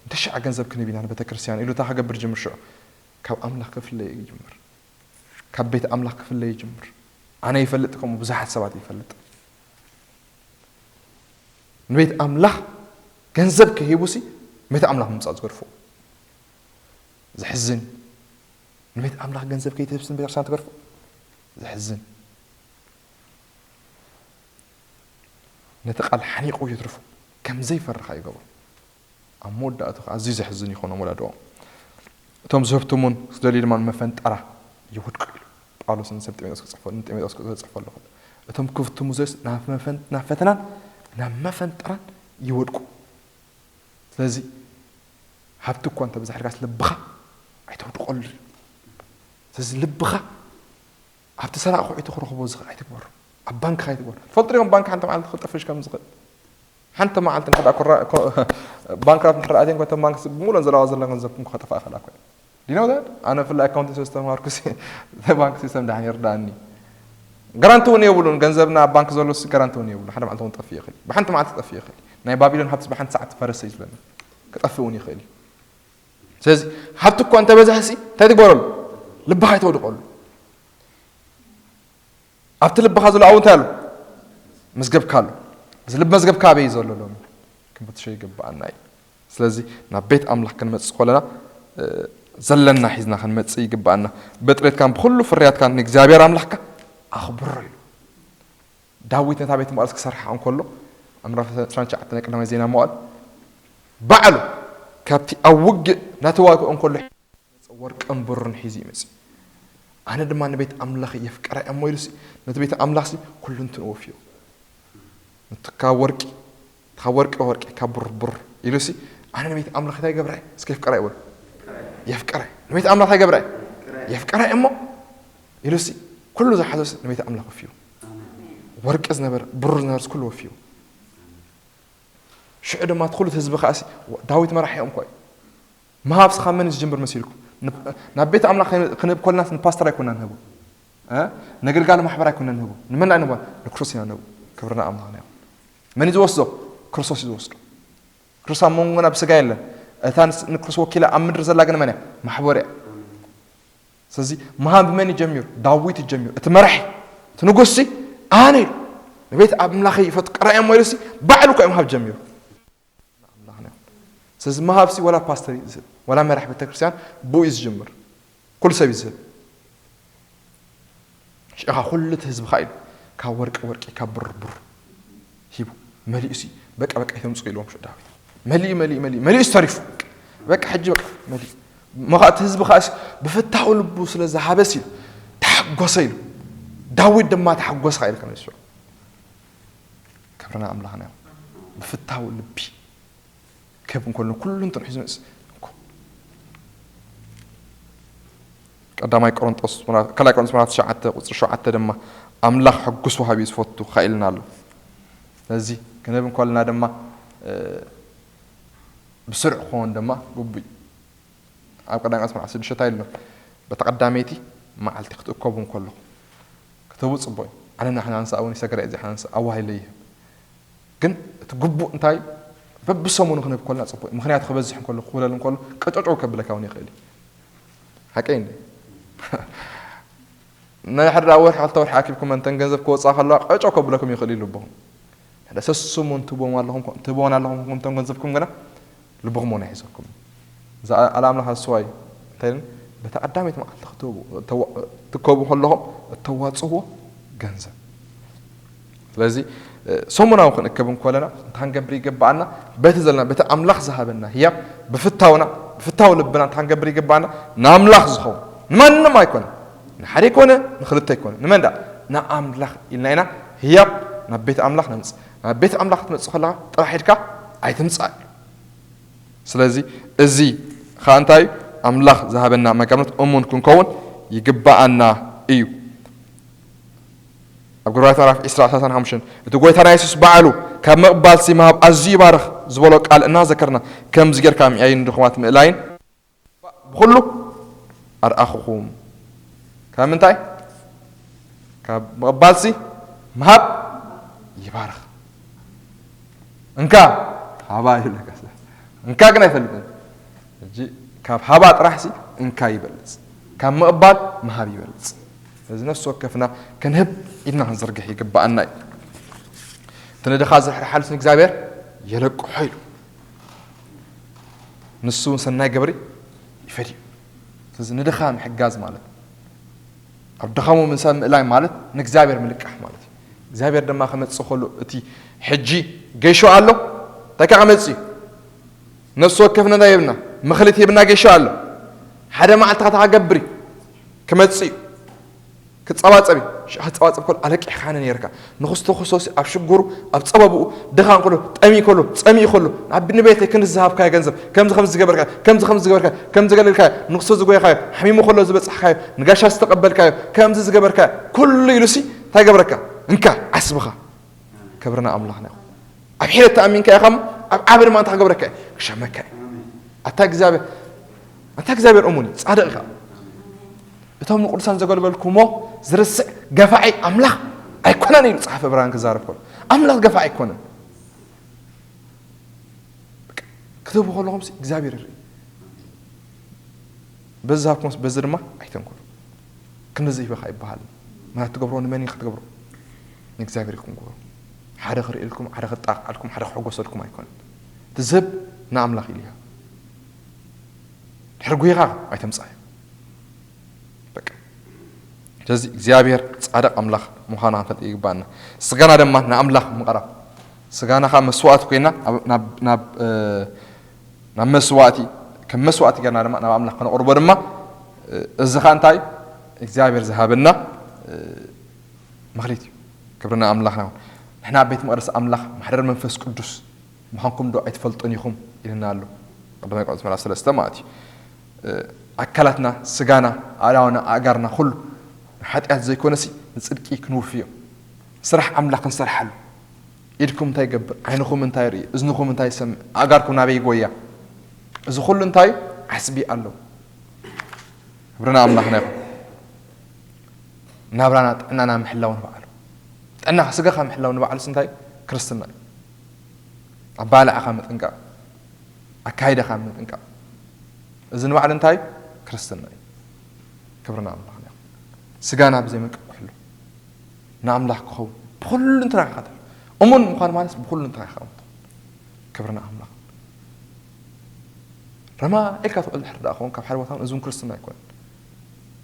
እንተሻዕ ገንዘብ ክንህብ ኢና ንቤተክርስትያን ኢሉ እንታይ ክገብር ይጅምር ሽዑ? ካብ ኣምላኽ ክፍለይ ይጅምር። ካብ ቤት ኣምላኽ ክፍለይ ይጅምር። ኣነ ይፈልጥ፣ ከምኡ ብዙሓት ሰባት ይፈልጥ። ንቤት ኣምላኽ ገንዘብ ክሂቡሲ ቤት ኣምላኽ ምምጻእ ዝገድፎ። ዘሕዝን። ንቤት ኣምላኽ ገንዘብ ከይትህብስን ቤተክርስትያን ትገድፎ። ዘሕዝን። ነቲ ቃል ሓኒቑ ይትርፎ። ከም ዘይፈርኻ ይገብሮ። ኣብ መወዳእቱ ኸዓ ኣዝዩ ዘሕዝን ይኾኖም ወላድኦም። እቶም ዝህብትሙን ዝደልዩ ድማ ንመፈንጠራ ይወድቁ ኢሉ ጳውሎስ ንሰብ ጢሞቴዎስ ክጽሕፈሉ፣ ንጢሞቴዎስ ክጽሕፈሉ ከሎ። እቶም ክፍትሙ ዘስ ናብ መፈን-፣ ናብ ፈተናን ናብ መፈንጠራን ይወድቁ። ስለዚ ሃብቲ እኳ እንተበዛሕልካስ ልብኻ ኣይተውድቐሉ። ስለዚ ልብኻ ኣብቲ ሰራቒ ኩዒቱ ክረኽቦ ዝኽእል ኣይትግበሮ። ኣብ ባንክኻ ኣይትግበሮ። ትፈልጡ ዲኹም ባንክ ሓንቲ መዓልቲ ክጠፍሽ ከም ዝኽእል? ሓንቲ መዓልቲ እንድሕር ደኣ ኮራ-፣ ኮ-፣ ባንክራፕት እንድሕር ኣትየን እኮ እተን ባንክ ብምሉእን ዘለዋ ዘሎ ገንዘብኩም ከጠፍኣ ይኽእላ እኮ እየን። Do you know that? ኣነ ብፍላይ ኣካውንቲንግ ስለ ዝተማሃርኩ ሲ፣ ባንክ ሲስተም ደሓን ይርዳእኒ። ጋራንቲ እውን የብሉን። ገንዘብና ኣብ ባንክ ዘሎ ሲ ጋራንቲ እውን የብሉን። ሓደ መዓልቲ እውን ክጠፍእ ይኽእል እዩ። ብሓንቲ መዓልቲ ክጠፍእ ይኽእል እዩ። ናይ ባቢሎን ሃብቲ ብሓንቲ ሰዓት ፈረሰ እዩ ዝብለና። ክጠፍእ እውን ይኽእል እዩ። ስለዚ ሃብቲ እኳ እንተበዝሐ ሲ እንታይ ትግበረሉ? ልብኻ ኣይተውድቐሉ። ኣብቲ ልብኻ ዘሎ ኣብኡ እንታይ ኣሎ? መዝገብካ ኣሎ። እዚ ልቢ መዝገብካ ኣበይ እዩ ዘሎ ሎሚ? ክንፈትሾ ይግብኣና እዩ። ስለዚ ናብ ቤት ኣምላኽ ክንመጽእ ከለና፣ እ፣ ዘለና ሒዝና ክንመጽእ ይግብኣና። ብጥሬትካን ብኹሉ ፍርያትካን ንእግዚኣብሔር ኣምላኽካ ኣኽብሮ ኢሉ። ዳዊት ነታ ቤት መቕደስ ክሰርሓ እንከሎ፣ ኣብ ምዕራፍ ዕስራን ትሽዓተን ናይ ቀዳማይ ዜና መዋዕል፣ ባዕሉ ካብቲ ኣብ ውግእ ናተዋግኦ እንከሎ ወርቅን ብሩርን ሒዙ እዩ መጺኡ። ኣነ ድማ ንቤት ኣምላኽ የፍቅራ እየ እሞ ኢሉሲ፣ ነቲ ቤት ኣምላኽሲ ኩሉ እንትንኡ ወፍዮ። እቲ ካብ ወርቂ፣ ካብ ወርቂ ወርቂ፣ ካብ ብሩር ብሩር ኢሉሲ፣ ኣነ ንቤት ኣምላኽ እንታይ ይገብራ እየ? እስከ የፍቅራ እየ በሉ። የፍቅራ እየ። ንቤት ኣምላኽ እንታይ ይገብራ እየ? የፍቅራ እየ እሞ ኢሉሲ፣ ኩሉ ዝሓዞስ ንቤት ኣምላኽ ወፍዮ። ወርቂ ዝነበረ፣ ብሩር ዝነበርስ ኩሉ ወፍዮ። ሽዑ ድማ እቲ ኩሉ እቲ ህዝቢ ከኣሲ፣ ዳዊት መራሒኦም እኮ እዩ። ምሃብ ስኻ መን እዩ ዝጅምር መሲልኩም? ን-፣ ናብ ቤት ኣምላኽ ክን-፣ ክንህብ ኮለናስ ንፓስተር ኣይኮና ንህቦ። እ? ነገልጋሊ ማሕበር ኣይኮና ንህቦ። ንመን ኢና ንህቦ? ንክርስቶስ ኢና ንህቦ። ክብርና ኣምላኽና እዩ። መን እዩ ዝወስዶ? ክርስቶስ እዩ ዝወስዶ። ክርስቶስ ኣብ መንጎና ብስጋ የለን። እታ ንስ-፣ ንክርስቶስ ወኪላ ኣብ ምድሪ ዘላ ግን መን እያ? ማሕበር እያ። ስለዚ ምሃብ መን እዩ ጀሚሩ? ዳዊት እዩ ጀሚሩ። እቲ መራሒ፣ እቲ ንጉስሲ ኣነ ኢሉ። ንቤት ኣምላኸይ ይፈቱ ቀራዮም ወይሉሲ ባዕሉ እኮ እዩ ምሃብ ጀሚሩ። ኣምላኽና እዩ። ስለዚ ምሃብሲ ወላ ፓስተር እዩ ዝህብ፣ ወላ መራሕ ቤተክርስትያን ብኡ እዩ ዝጅምር። ኩሉ ሰብ እዩ ዝህብ። ሽኻ ኩሉ እቲ ህዝቢ ኸኣ ኢሉ ካብ ወርቂ ወርቂ፣ ካብ ብሩር ብሩር ሂቡ መሊኡሲ በቃ በቃ ይተምጽኡ ኢልዎም ሽዑ ዳዊት። መሊኡ፣ መሊኡ፣ መሊኡ፣ መሊኡስ ተሪፉ። በቃ ሕጂ በቃ መሊኡ። እሞ ኸኣ እቲ ህዝቢ ኸኣሲ ብፍታው ልቡ ስለ ዝሃበሲ ኢሉ ተሓ-፣ ሓጎሰ ኢሉ። ዳዊት ድማ ተሓጎስካ ኢልካ ንሱ። ክብርና ኣምላኽና እዩ። ብፍታው ልቢ ክህብ እንከሎ ኩሉ እንትን ሒዙ መጽ እኮ። ቀዳማይ ቆሮንጦስ ምዕራፍ ካልኣይ ቆሮንጦስ ምዕራፍ ትሽዓተ ቁጽሪ ሸውዓተ ድማ ኣምላኽ ሕጉስ ወሃቢ እዩ ዝፈቱ ኸኢልና ኣሎ። ስለዚ ክንህብ እንከልና ድማ ብስሩዕ ክኸውን ድማ ግቡእ እዩ። ኣብ ቀዳማይ ቆሮንጦስ ምዕራፍ ሽዱሽተ እንታይ ኣሎ? በታ ቀዳመይቲ መዓልቲ ክትእከቡ እንከለኹም ክትህቡ ጽቡቕ እዩ። ኣነ ንሕና ንስኣ እውን ይሰገረ እዚ ሓንስ ኣዋሂለ ይህብ። ግን እቲ ግቡእ እንታይ በብሰሙኑ ክንህብ ከለና ጽቡቕ እዩ። ምኽንያቱ ክበዝሕ እንከሎ ክውለል እንከሎ ቀጨጨው ከብለካ እውን ይኽእል እዩ። ሓቀይ እንዴ? ናይ ሕዳ ወርሒ ክልተ ወርሒ ኣኪብኩም እንተን ገንዘብ ክወጻ ከለዋ ቀጨው ከብለኩም ይኽእል እዩ ልብኹም። ሕዳ ሰስሙን ትቦም ኣለኹም ትቦን ኣለኹም እንተን ገንዘብኩም ግና ልብኹም እውን ኣይሕዘኩም። እዛ ኣላ ኣምላኽ ኣስዋይ እንታይ በታ ቀዳመይቲ መዓልቲ ክትከቡ ከለኹም እተዋፅዎ ገንዘብ። ስለዚ ሰሙናዊ ክንእከብ እንኮለና እንታይ ክንገብር ይግብኣና? በቲ ዘለና በቲ ኣምላኽ ዝሃበና ህያብ ብፍታውና ብፍታው ልብና እንታይ ክንገብር ይግብኣና? ንኣምላኽ ዝኸውን ንማንም ኣይኮነ ንሓደ ኣይኮነ ንክልተ ኣይኮነ ንመን ዳ ንኣምላኽ ኢልና ኢና ህያብ ናብ ቤት ኣምላኽ ነምፅእ። ናብ ቤት ኣምላኽ ክትመፅእ ከለኻ ጥራሕ ኢድካ ኣይትምፃእ። ስለዚ እዚ ከዓ እንታይ ኣምላኽ ዝሃበና መጋብነት እሙን ክንከውን ይግብኣና እዩ። ኣብ ግብራዊት ምዕራፍ ዕስራ ሰላሳን ሓሙሽተን እቲ ጎይታና የሱስ ባዕሉ ካብ ምቕባልሲ ምሃብ ኣዝዩ ይባርኽ ዝበሎ ቃል እናዘከርና ከምዚ ጌርካ ምእያይን ድኹማት ምእላይን ብኹሉ ኣርኣኹኹም። ካብ ምንታይ? ካብ ምቕባልሲ ምሃብ ይባርኽ። እንካ ሃባ ይብለካ። እንካ ግን ኣይፈልጥን። ሕጂ ካብ ሃባ ጥራሕሲ እንካ ይበልጽ፣ ካብ ምቕባል ምሃብ ይበልጽ። እዚ ነፍሲ ወከፍና ክንህብ ኢድና ክንዝርግሕ ይግብኣና እዩ። እቲ ንድኻ ዝርሕርሓሉስ ንእግዚኣብሔር የለቅሖ ኢሉ። ንሱ እውን ሰናይ ግብሪ ይፈድዩ። ስለዚ ንድኻ ምሕጋዝ ማለት ኣብ ድኻሙ ምንሳብ ምእላይ ማለት ንእግዚኣብሔር ምልቃሕ ማለት እዩ። እግዚኣብሔር ድማ ክመጽእ ከሎ እቲ ሕጂ ገይሾ ኣሎ እንታይ ከዓ ክመጽእ እዩ? ነፍሲ ወከፍና እንታይ ሂብና? ምኽሊት ሂብና ገይሾ ኣሎ። ሓደ መዓልቲ ከታ ክገብር እዩ ክመጽእ እዩ። ክጸባጸብ እዩ። ሽዓ ክጸባጸብ ከሎ ኣለቂሕካኒ ነይርካ። ንክስቶ ክሶሲ ኣብ ሽግሩ ኣብ ጸበብኡ ድኻ እንከሎ ጠሚኡ ከሎ ጸሚኡ ከሎ ናብ ንቤተይ ክንዲ ዝሃብካዮ ገንዘብ ከምዚ ከምዚ ዝገበርካ ከምዚ ከምዚ ዝገበርካ ከምዚ ገለልካዮ ንክስቶ ዝጎይኻዮ ሓሚሙ ከሎ ዝበጻሕካዮ ንጋሻ ዝተቐበልካዮ ከምዚ ዝገበርካዮ ኩሉ ኢሉሲ እንታይ ገበረካ? እንካ ዓስብኻ። ክብርና ኣምላኽና ይኹን። ኣብ ሒደት ተኣሚንካ ኢኻ እሞ ኣብ ዓቢ ድማ እንታይ ክገብረካ እዩ? ክሸመካ እዩ። ኣታ እግዚኣብሔር ኣታ እግዚኣብሔር እሙን እዩ፣ ጻድቕ ኢኻ። እቶም ንቅዱሳን ዘገልገልኩሞ ዝርስዕ ገፋዒ ኣምላኽ ኣይኮነን ኢሉ ጸሓፊ ዕብራውያን ክዛረብ ከሎ ኣምላኽ ገፋዒ ኣይኮነን። ክትህቡ ከለኹም እግዚኣብሔር ይርኢ። በዚ ዝሃብኩምስ በዚ ድማ ኣይተንክሩ። ክንዲ ዘይበኻ ይበሃል። ማለት ትገብሮ ንመን እዩ ክትገብሮ? ንእግዚኣብሔር ኢኹም ግበሩ። ሓደ ክርእልኩም፣ ሓደ ክጣቕዓልኩም፣ ሓደ ክሕጎሰልኩም ኣይኮነን። እቲ ዝህብ ንኣምላኽ ኢሉ ይሃብ። ድሕሪ ጉይኻ ኣይተምጻዮ። በቃ። ስለዚ እግዚኣብሔር ጻድቕ ኣምላኽ ምዃኑ ክንፈልጥ ይግባና። ስጋና ድማ ንኣምላኽ ምቕራብ። ስጋና ኸዓ መስዋእቲ ኮይና ናብ ናብ ናብ መስዋእቲ ከም መስዋእቲ ገርና ድማ ናብ ኣምላኽ ከነቕርቦ ድማ እዚ ኸዓ እንታይ እግዚኣብሔር ዝሃበና መኽሊት እዩ። ክብርና ኣምላኽና ይኹን። ንሕና ኣብ ቤት መቕደስ ኣምላኽ ማሕደር መንፈስ ቅዱስ ምዃንኩም ዶ ኣይትፈልጡን ኢኹም ኢልና ኣሎ። ቀዳማይ ቆሮንቶስ ምዕራፍ ሰለስተ ማለት እዩ። ኣካላትና፣ ስጋና፣ ኣእዳውና፣ ኣእጋርና ኩሉ ንሓጢኣት ዘይኮነሲ ንጽድቂ ክንውፍዮ ስራሕ ኣምላኽ ክንሰርሓሉ። ኢድኩም እንታይ ይገብር? ዓይንኹም እንታይ ይርኢ? እዝንኹም እንታይ ይሰምዕ? ኣእጋርኩም ናበይ ይጎያ? እዚ ኩሉ እንታይ ዓስቢ ኣለዎ? ክብርና ኣምላኽና ይኹን። ናብራና ጥዕናና ምሕላው ንባዕሉ። ጥዕናኻ ስጋኻ ምሕላው ንባዕሉስ እንታይ ክርስትና እዩ። ኣባልዕኻ ምጥንቃቕ፣ ኣካይዳኻ ምጥንቃቕ። እዚ ንባዕሉ እንታይ ክርስትና እዩ። ክብርና ኣምላኽና ይኹን። ስጋና ብዘይ መንቀቕ ክሕሉ ንኣምላኽ ክኸውን ብኹሉ እንትናኻ ተሎ እሙን ምዃን ማለት ብኹሉ እንትናኻ ክብርና ኣምላኽ ረማ ኢልካ ትውዕል ድሕር ደኣ ኸውን ካብ ሓደ ቦታ እዚ እውን ክርስትና ኣይኮነን።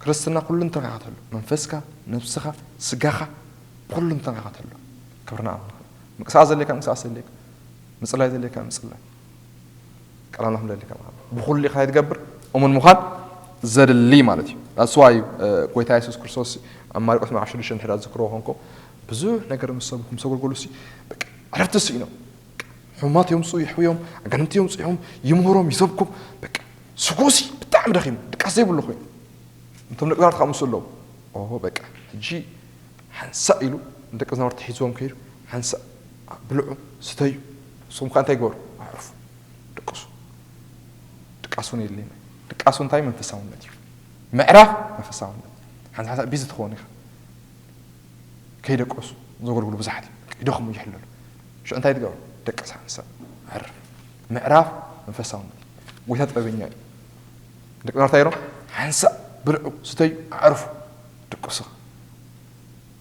ክርስትና ኩሉ እንትናኻ ተሎ መንፈስካ፣ ነብስኻ፣ ስጋኻ ኩሉ እንትናኻ ተሎ ክብርና ኣምላኽ። ምንቅስቃስ ዘድልየካ ምንቅስቃስ ዘድልየካ፣ ምጽላይ ዘድልየካ ምጽላይ። ቃል ኣምላኽ ምደልካ ማለት ብኹሉ ኢኻ ትገብር እሙን ምዃን ዘድሊ ማለት እዩ። ኣስዋ እዩ። ጎይታ የሱስ ክርስቶስ ኣብ ማርቆስ ምዕራፍ ሽዱሽተ እንድሕር ዝክርዎ ኮንኩም፣ ብዙሕ ነገር ምስ ሰብኩም ምስ ኣገልገሉ ሲ በቃ ዕረፍቲ ስኢኖም። ሕሙማት የምፅኡ ይሕውዮም፣ ኣጋንንቲ የምፅኦም ይምህሮም ይሰብኩም። በቃ ስጉሲ ብጣዕሚ ደኺሙ ድቃስ ዘይብሉ ኮይኑ፣ እንቶም ደቂ ዛርት ምስ ኣለዉ ኦ በቃ ሕጂ ሓንሳእ ኢሉ ንደቂ ዛርት ሒዝዎም ከይዱ ሓንሳእ ብልዑ ስተዩ። ንስኹም ከ እንታይ ግበሩ? ኣዕርፉ፣ ድቅሱ። ድቃስ እውን የድልየና። ድቃስ እንታይ መንፈሳውነት እዩ። ምዕራፍ መንፈሳውነት። ሓንሳ ሓንሳ ቢዚ ትኸውን ኢኻ። ከይደቀሱ ዘገልግሉ ብዙሓት እዮም። ይደኽሙ ይሕለሉ። ሽዑ እንታይ ትገብሩ? ደቅስ ሓንሳ። ዕርፍ። ምዕራፍ መንፈሳውነት። ጎይታ ጥበበኛ እዩ። ደቂ ዛርት ይብሎም ሓንሳ ብልዑ ስተዩ ኣዕርፉ ድቅሱ።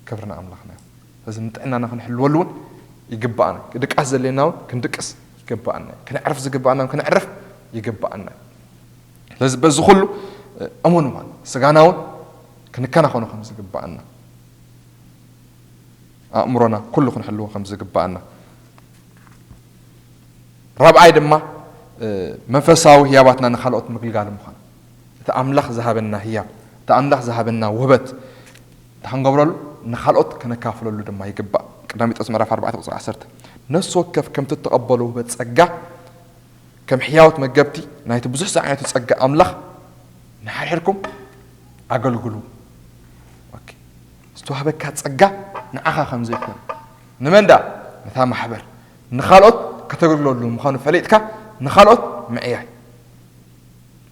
ክብርና ኣምላኽና እዩ። ስለዚ ንጥዕናና ክንሕልወሉ እውን ይግባኣና። ድቃስ ዘድልየና እውን ክንድቅስ ይግባኣና እዩ። ክነዕርፍ ዝግባኣና እውን ክነዕርፍ ይግባኣና እዩ። ስለዚ በዚ ኩሉ እሙን ምዃን ስጋና እውን ክንከናኸኖ ከም ዝግባኣና ኣእምሮና ኩሉ ክንሕልዎ ከም ዝግባኣና። ራብዓይ ድማ መንፈሳዊ ህያባትና ንኻልኦት ምግልጋል ምዃን። እቲ ኣምላኽ ዝሃበና ህያብ፣ እቲ ኣምላኽ ዝሃበና ውህበት እንተ ክንገብረሉ ንኻልኦት ከነካፍለሉ ድማ ይግባእ። ቀዳማይ ጴጥሮስ ምዕራፍ ኣርባዕተ ቁጽሪ ዓሰርተ፣ ነፍሲ ወከፍ ከምቲ እተቐበሎ ውህበት ጸጋ ከም ሕያውት መገብቲ ናይቲ ብዙሕ ዝዓይነቱ ጸጋ ኣምላኽ ንሓድሕድኩም ኣገልግሉ። ኦኬ። ዝተዋህበካ ጸጋ ንዓኻ ከም ዘይኮነ፣ ንመን ደኣ? ነታ ማሕበር፣ ንኻልኦት ከተገልግለሉ ምዃኑ ፈሊጥካ ንኻልኦት ምዕያይ።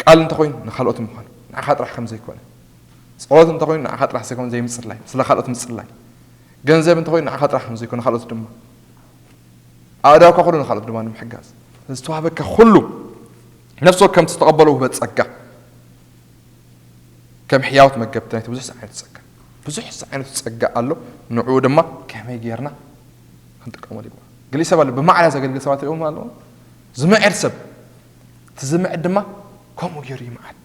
ቃል እንተኾይኑ ንኻልኦት ምዃኑ ንዓኻ ጥራሕ ከም ዘይኮነ፣ ጸሎት እንተኾይኑ ንዓኻ ጥራሕ ዘይኮነ ዘይምጽላይ፣ ስለ ካልኦት ምጽላይ፣ ገንዘብ እንተኾይኑ ንዓኻ ጥራሕ ከም ዘይኮነ ካልኦት ድማ፣ ኣእዳውካ ኩሉ ንኻልኦት ድማ ንምሕጋዝ። ዝተዋህበካ ኩሉ ነፍሲ ወከፍ ከምቲ ዝተቐበሎ ውህበት ጸጋ ከም ሕያውት መገብቲ ናይቲ ብዙሕ ዝዓይነቱ ጸጋ። ብዙሕ ዝዓይነቱ ጸጋ ኣሎ። ንዕኡ ድማ ከመይ ጌርና ክንጥቀመሉ ይግባእ። ገሊእ ሰብ ኣሎ፣ ብማዕዳ ዘገልግል ሰባት ሪኦም ኣለዉ። ዝምዕድ ሰብ፣ እቲ ዝምዕድ ድማ ከምኡ ገይሩ ይምዓድ።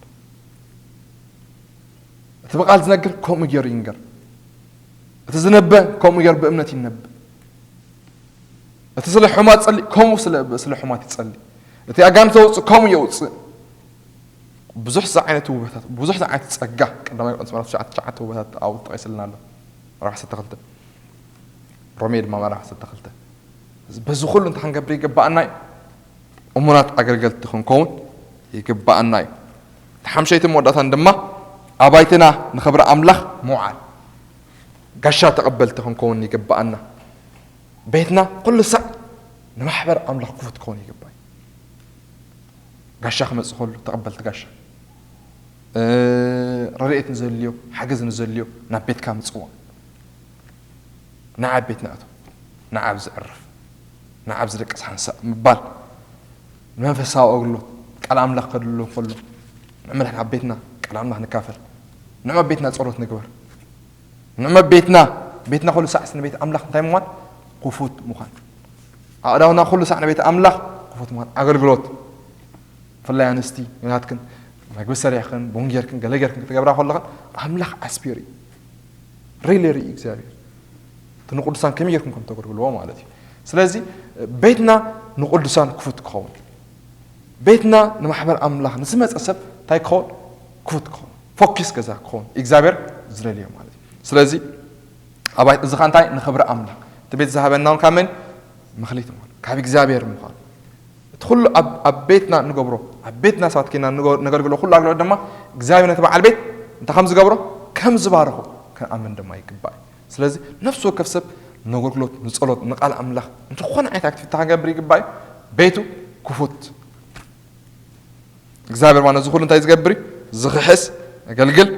እቲ ብቓል ዝነግር ከምኡ ገይሩ ይንገር። እቲ ዝነበ ከምኡ ገይሩ ብእምነት ይነብ። እቲ ስለ ሕማት ጸሊ ከምኡ ስለ ስለ ሕማት ይጸሊ። እቲ ኣጋንንት ዘውጽእ ከምኡ የውጽእ። ብዙሕ ዝዓይነቱ ውበታት፣ ብዙሕ ዝዓይነቱ ጸጋ። ቀዳማይ ቆሮንቶስ ምዕራፍ ትሽዓተ ትሽዓተ ውበታት ኣብኡ ተጠቒስልና ኣሎ። ምዕራፍ ዓሰርተ ክልተ። ሮሜ ድማ ምዕራፍ ዓሰርተ ክልተ። በዚ ኩሉ እንታይ ክንገብር ይግባኣና እዩ? እሙናት ኣገልገልቲ ክንከውን ይግባኣና እዩ። እቲ ሓምሸይቲ መወዳእታን ድማ ኣባይትና ንኽብሪ ኣምላኽ ምውዓል፣ ጋሻ ተቐበልቲ ክንከውን ይግባኣና። ቤትና ኩሉ ሳዕ ንማሕበር ኣምላኽ ክፉት ክኸውን ይግባእ። ጋሻ ክመጽእ ከሎ ተቐበልቲ ጋሻ፣ እ፣ ረድኤት ንዘድልዮ፣ ሓገዝ ንዘድልዮ ናብ ቤትካ ምጽዋዕ። ንዓ ኣብ ቤትና እቶ፣ ንዓ ኣብዚ ዕርፍ፣ ንዓ ኣብዚ ደቅስ ሓንሳእ ምባል። ንመንፈሳዊ ኣገልግሎት ቃል ኣምላኽ ከድሉ ከሎ፣ ንዕመት ኣብ ቤትና ቃል ኣምላኽ ንካፈል። ንዕመት ቤትና ጸሎት ንግበር። ንዕመት ቤትና፣ ቤትና ኩሉ ሳዕስ ንቤት ኣምላኽ እንታይ ምዃን? ክፉት ምዃን። ኣእዳውና ኩሉ ሳዕ ንቤት ኣምላኽ ክፉት ምዃን። ኣገልግሎት፣ ብፍላይ ኣንስቲ ናትክን መግቢ ሰሪሕክን ቡን ጌርክን ገለ ጌርክን ክትገብራ ከለኽን ኣምላኽ ኣስፒር እዩ። ሪሊ ርኢ እግዚኣብሔር። እቲ ንቅዱሳን ከመይ ጌርኩም ከም ተገልግልዎ ማለት እዩ። ስለዚ ቤትና ንቅዱሳን ክፉት ክኸውን፣ ቤትና ንማሕበር ኣምላኽ ንዝመጸ ሰብ እንታይ ክኸውን? ክፉት ክኸውን፣ ፎኪስ ገዛ ክኸውን እግዚኣብሔር ዝደልዮ ማለት እዩ። ስለዚ ኣባይ እዚ ኸኣ እንታይ? ንኽብሪ ኣምላኽ። እቲ ቤት ዝሃበና እውን ካብ መን? መኽሊት ምዃኑ፣ ካብ እግዚኣብሔር ምዃኑ። እቲ ኩሉ ኣብ ኣብ ቤትና ንገብሮ፣ ኣብ ቤትና ሰባት ኬና ንገ-፣ ነገልግሎ ኩሉ ኣገልግሎት ድማ እግዚኣብሔር ነቲ በዓል ቤት እንታይ ከም ዝገብሮ? ከም ዝባርኾ ክንኣምን ድማ ይግባእ እዩ። ስለዚ ነፍሲ ወከፍ ሰብ ነገልግሎት፣ ንጸሎት፣ ንቃል ኣምላኽ፣ ንዝኾነ ዓይነት ኣክቲቪቲ ክገብር ይግባእ እዩ። ቤቱ ክፉት። እግዚኣብሔር ማለት እዚ ኩሉ እንታይ ዝገብር እዩ? ዝኽሕስ፣ ዘገልግል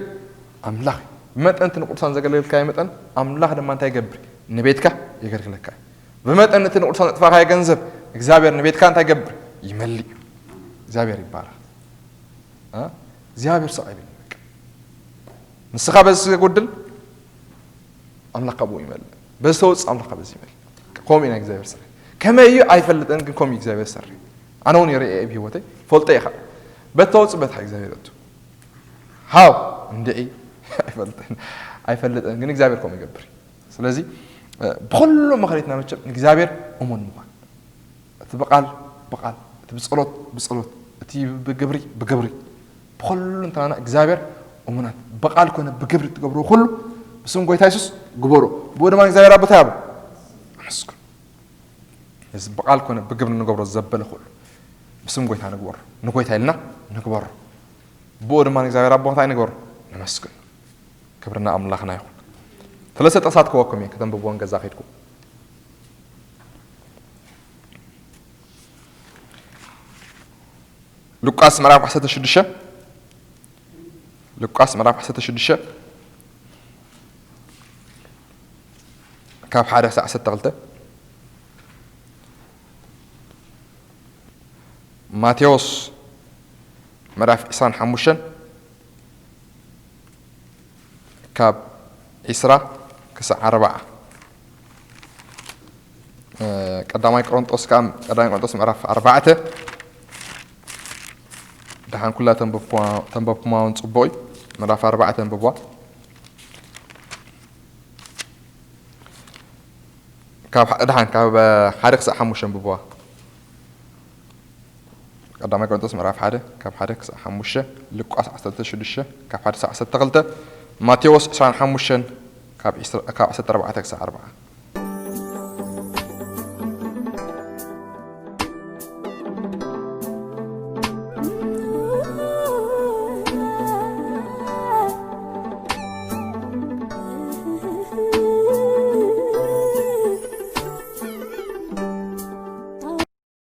ኣምላኽ እዩ። ብመጠን እቲ ንቅዱሳን ዘገልገልካዮ መጠን ኣምላኽ ድማ እንታይ ይገብር? ንቤትካ የገልግለካ እዩ። ብመጠን እቲ ንቅዱሳን ዘጥፋእካዮ ገንዘብ እግዚኣብሔር ንቤትካ እንታይ ይገብር? ይመልእ እዩ። እግዚኣብሔር ይባረኽ። እ? እግዚኣብሔር ስቕ ኣይብል። በቃ ንስኻ በዚ ትጎድል ኣምላኽ ካብኡ ይመልእ። በዚ ተወፅእ ኣምላኽ ካብዚ ይመልእ። ከምኡ ኢና እግዚኣብሔር ዝሰርሕ። ከመይ እዩ ኣይፈልጥን፣ ግን ከምኡ እዩ እግዚኣብሔር ዝሰርሕ። ኣነ እውን ይርኤ ብህይወተይ ፈልጦ ኢኻ። በቲ ተወፅእ በታ እግዚኣብሔር እቱ። ሃው እንድዒ ኣይፈልጥን፣ ኣይፈልጥን፣ ግን እግዚኣብሔር ከምኡ ይገብር። ስለዚ፣ እ፣ ብኹሉ መኸሪትና መቸም ንእግዚኣብሔር እሙን ምዃን። እቲ ብቓል ብቓል፣ እቲ ብጸሎት ብጸሎት፣ እቲ ብግብሪ ብግብሪ፣ ብኹሉ እንተናና እግዚኣብሔር እሙናት፣ ብቓል ኮነ ብግብሪ እትገብርዎ ኩሉ ብስም ጎይታ የሱስ ግበሩ፣ ብኡ ድማ እግዚኣብሔር ኣቦ እንታይ ይሃቦ? ኣመስግኑ። እዚ ብቓል ኮነ ብግብሪ እንገብሮ ዘበለ ኩሉ ብስም ጎይታ ንግበሮ፣ ንጎይታ ኢልና ንግበሮ፣ ብኡ ድማ እግዚኣብሔር ኣቦ እንታይ ንግበሮ? ነመስግን። ክብርና ኣምላኽና ይኹን። ሰለስተ ጥቕሳት ክወኩም እየ፣ ከተንብብዎን ገዛ ከይድኩም። ሉቃስ ምዕራፍ ዓሰርተ ሽዱሽተ፣ ሉቃስ ምዕራፍ ዓሰርተ ሽዱሽተ ካብ ሓደ ክሳዕ ዓሰርተ ክልተ። ማቴዎስ ምዕራፍ ዕስራን ሓሙሽተን ካብ ዕስራ ክሳዕ ኣርብዓ። እ፣ ቀዳማይ ቆሮንጦስ ከኣ፣ ቀዳማይ ቆሮንጦስ ምዕራፍ ኣርባዕተ። ደሓን ኩላ ተንበብኩማ፣ ተንበብኩማ እውን ጽቡቕ እዩ። ምዕራፍ ኣርባዕተ ኣንብብዋ። ካብ ሐ-፣ ደሓን ካብ፣ እ፣ ሓደ ክሳዕ ሓሙሽተ ኣንብብዋ። ቀዳማይ ቆሮንጦስ ምዕራፍ ሓደ ካብ ሓደ ክሳዕ ሓሙሽተ፣ ሉቃስ ዓሰርተ ሽዱሽተ ካብ ሓደ ክሳዕ ዓሰርተ ክልተ፣ ማቴዎስ ዕስራን ሓሙሽተን ካብ ዕስራ፣ ካብ ዓሰርተ ኣርባዕተ ክሳዕ ኣርብዓ።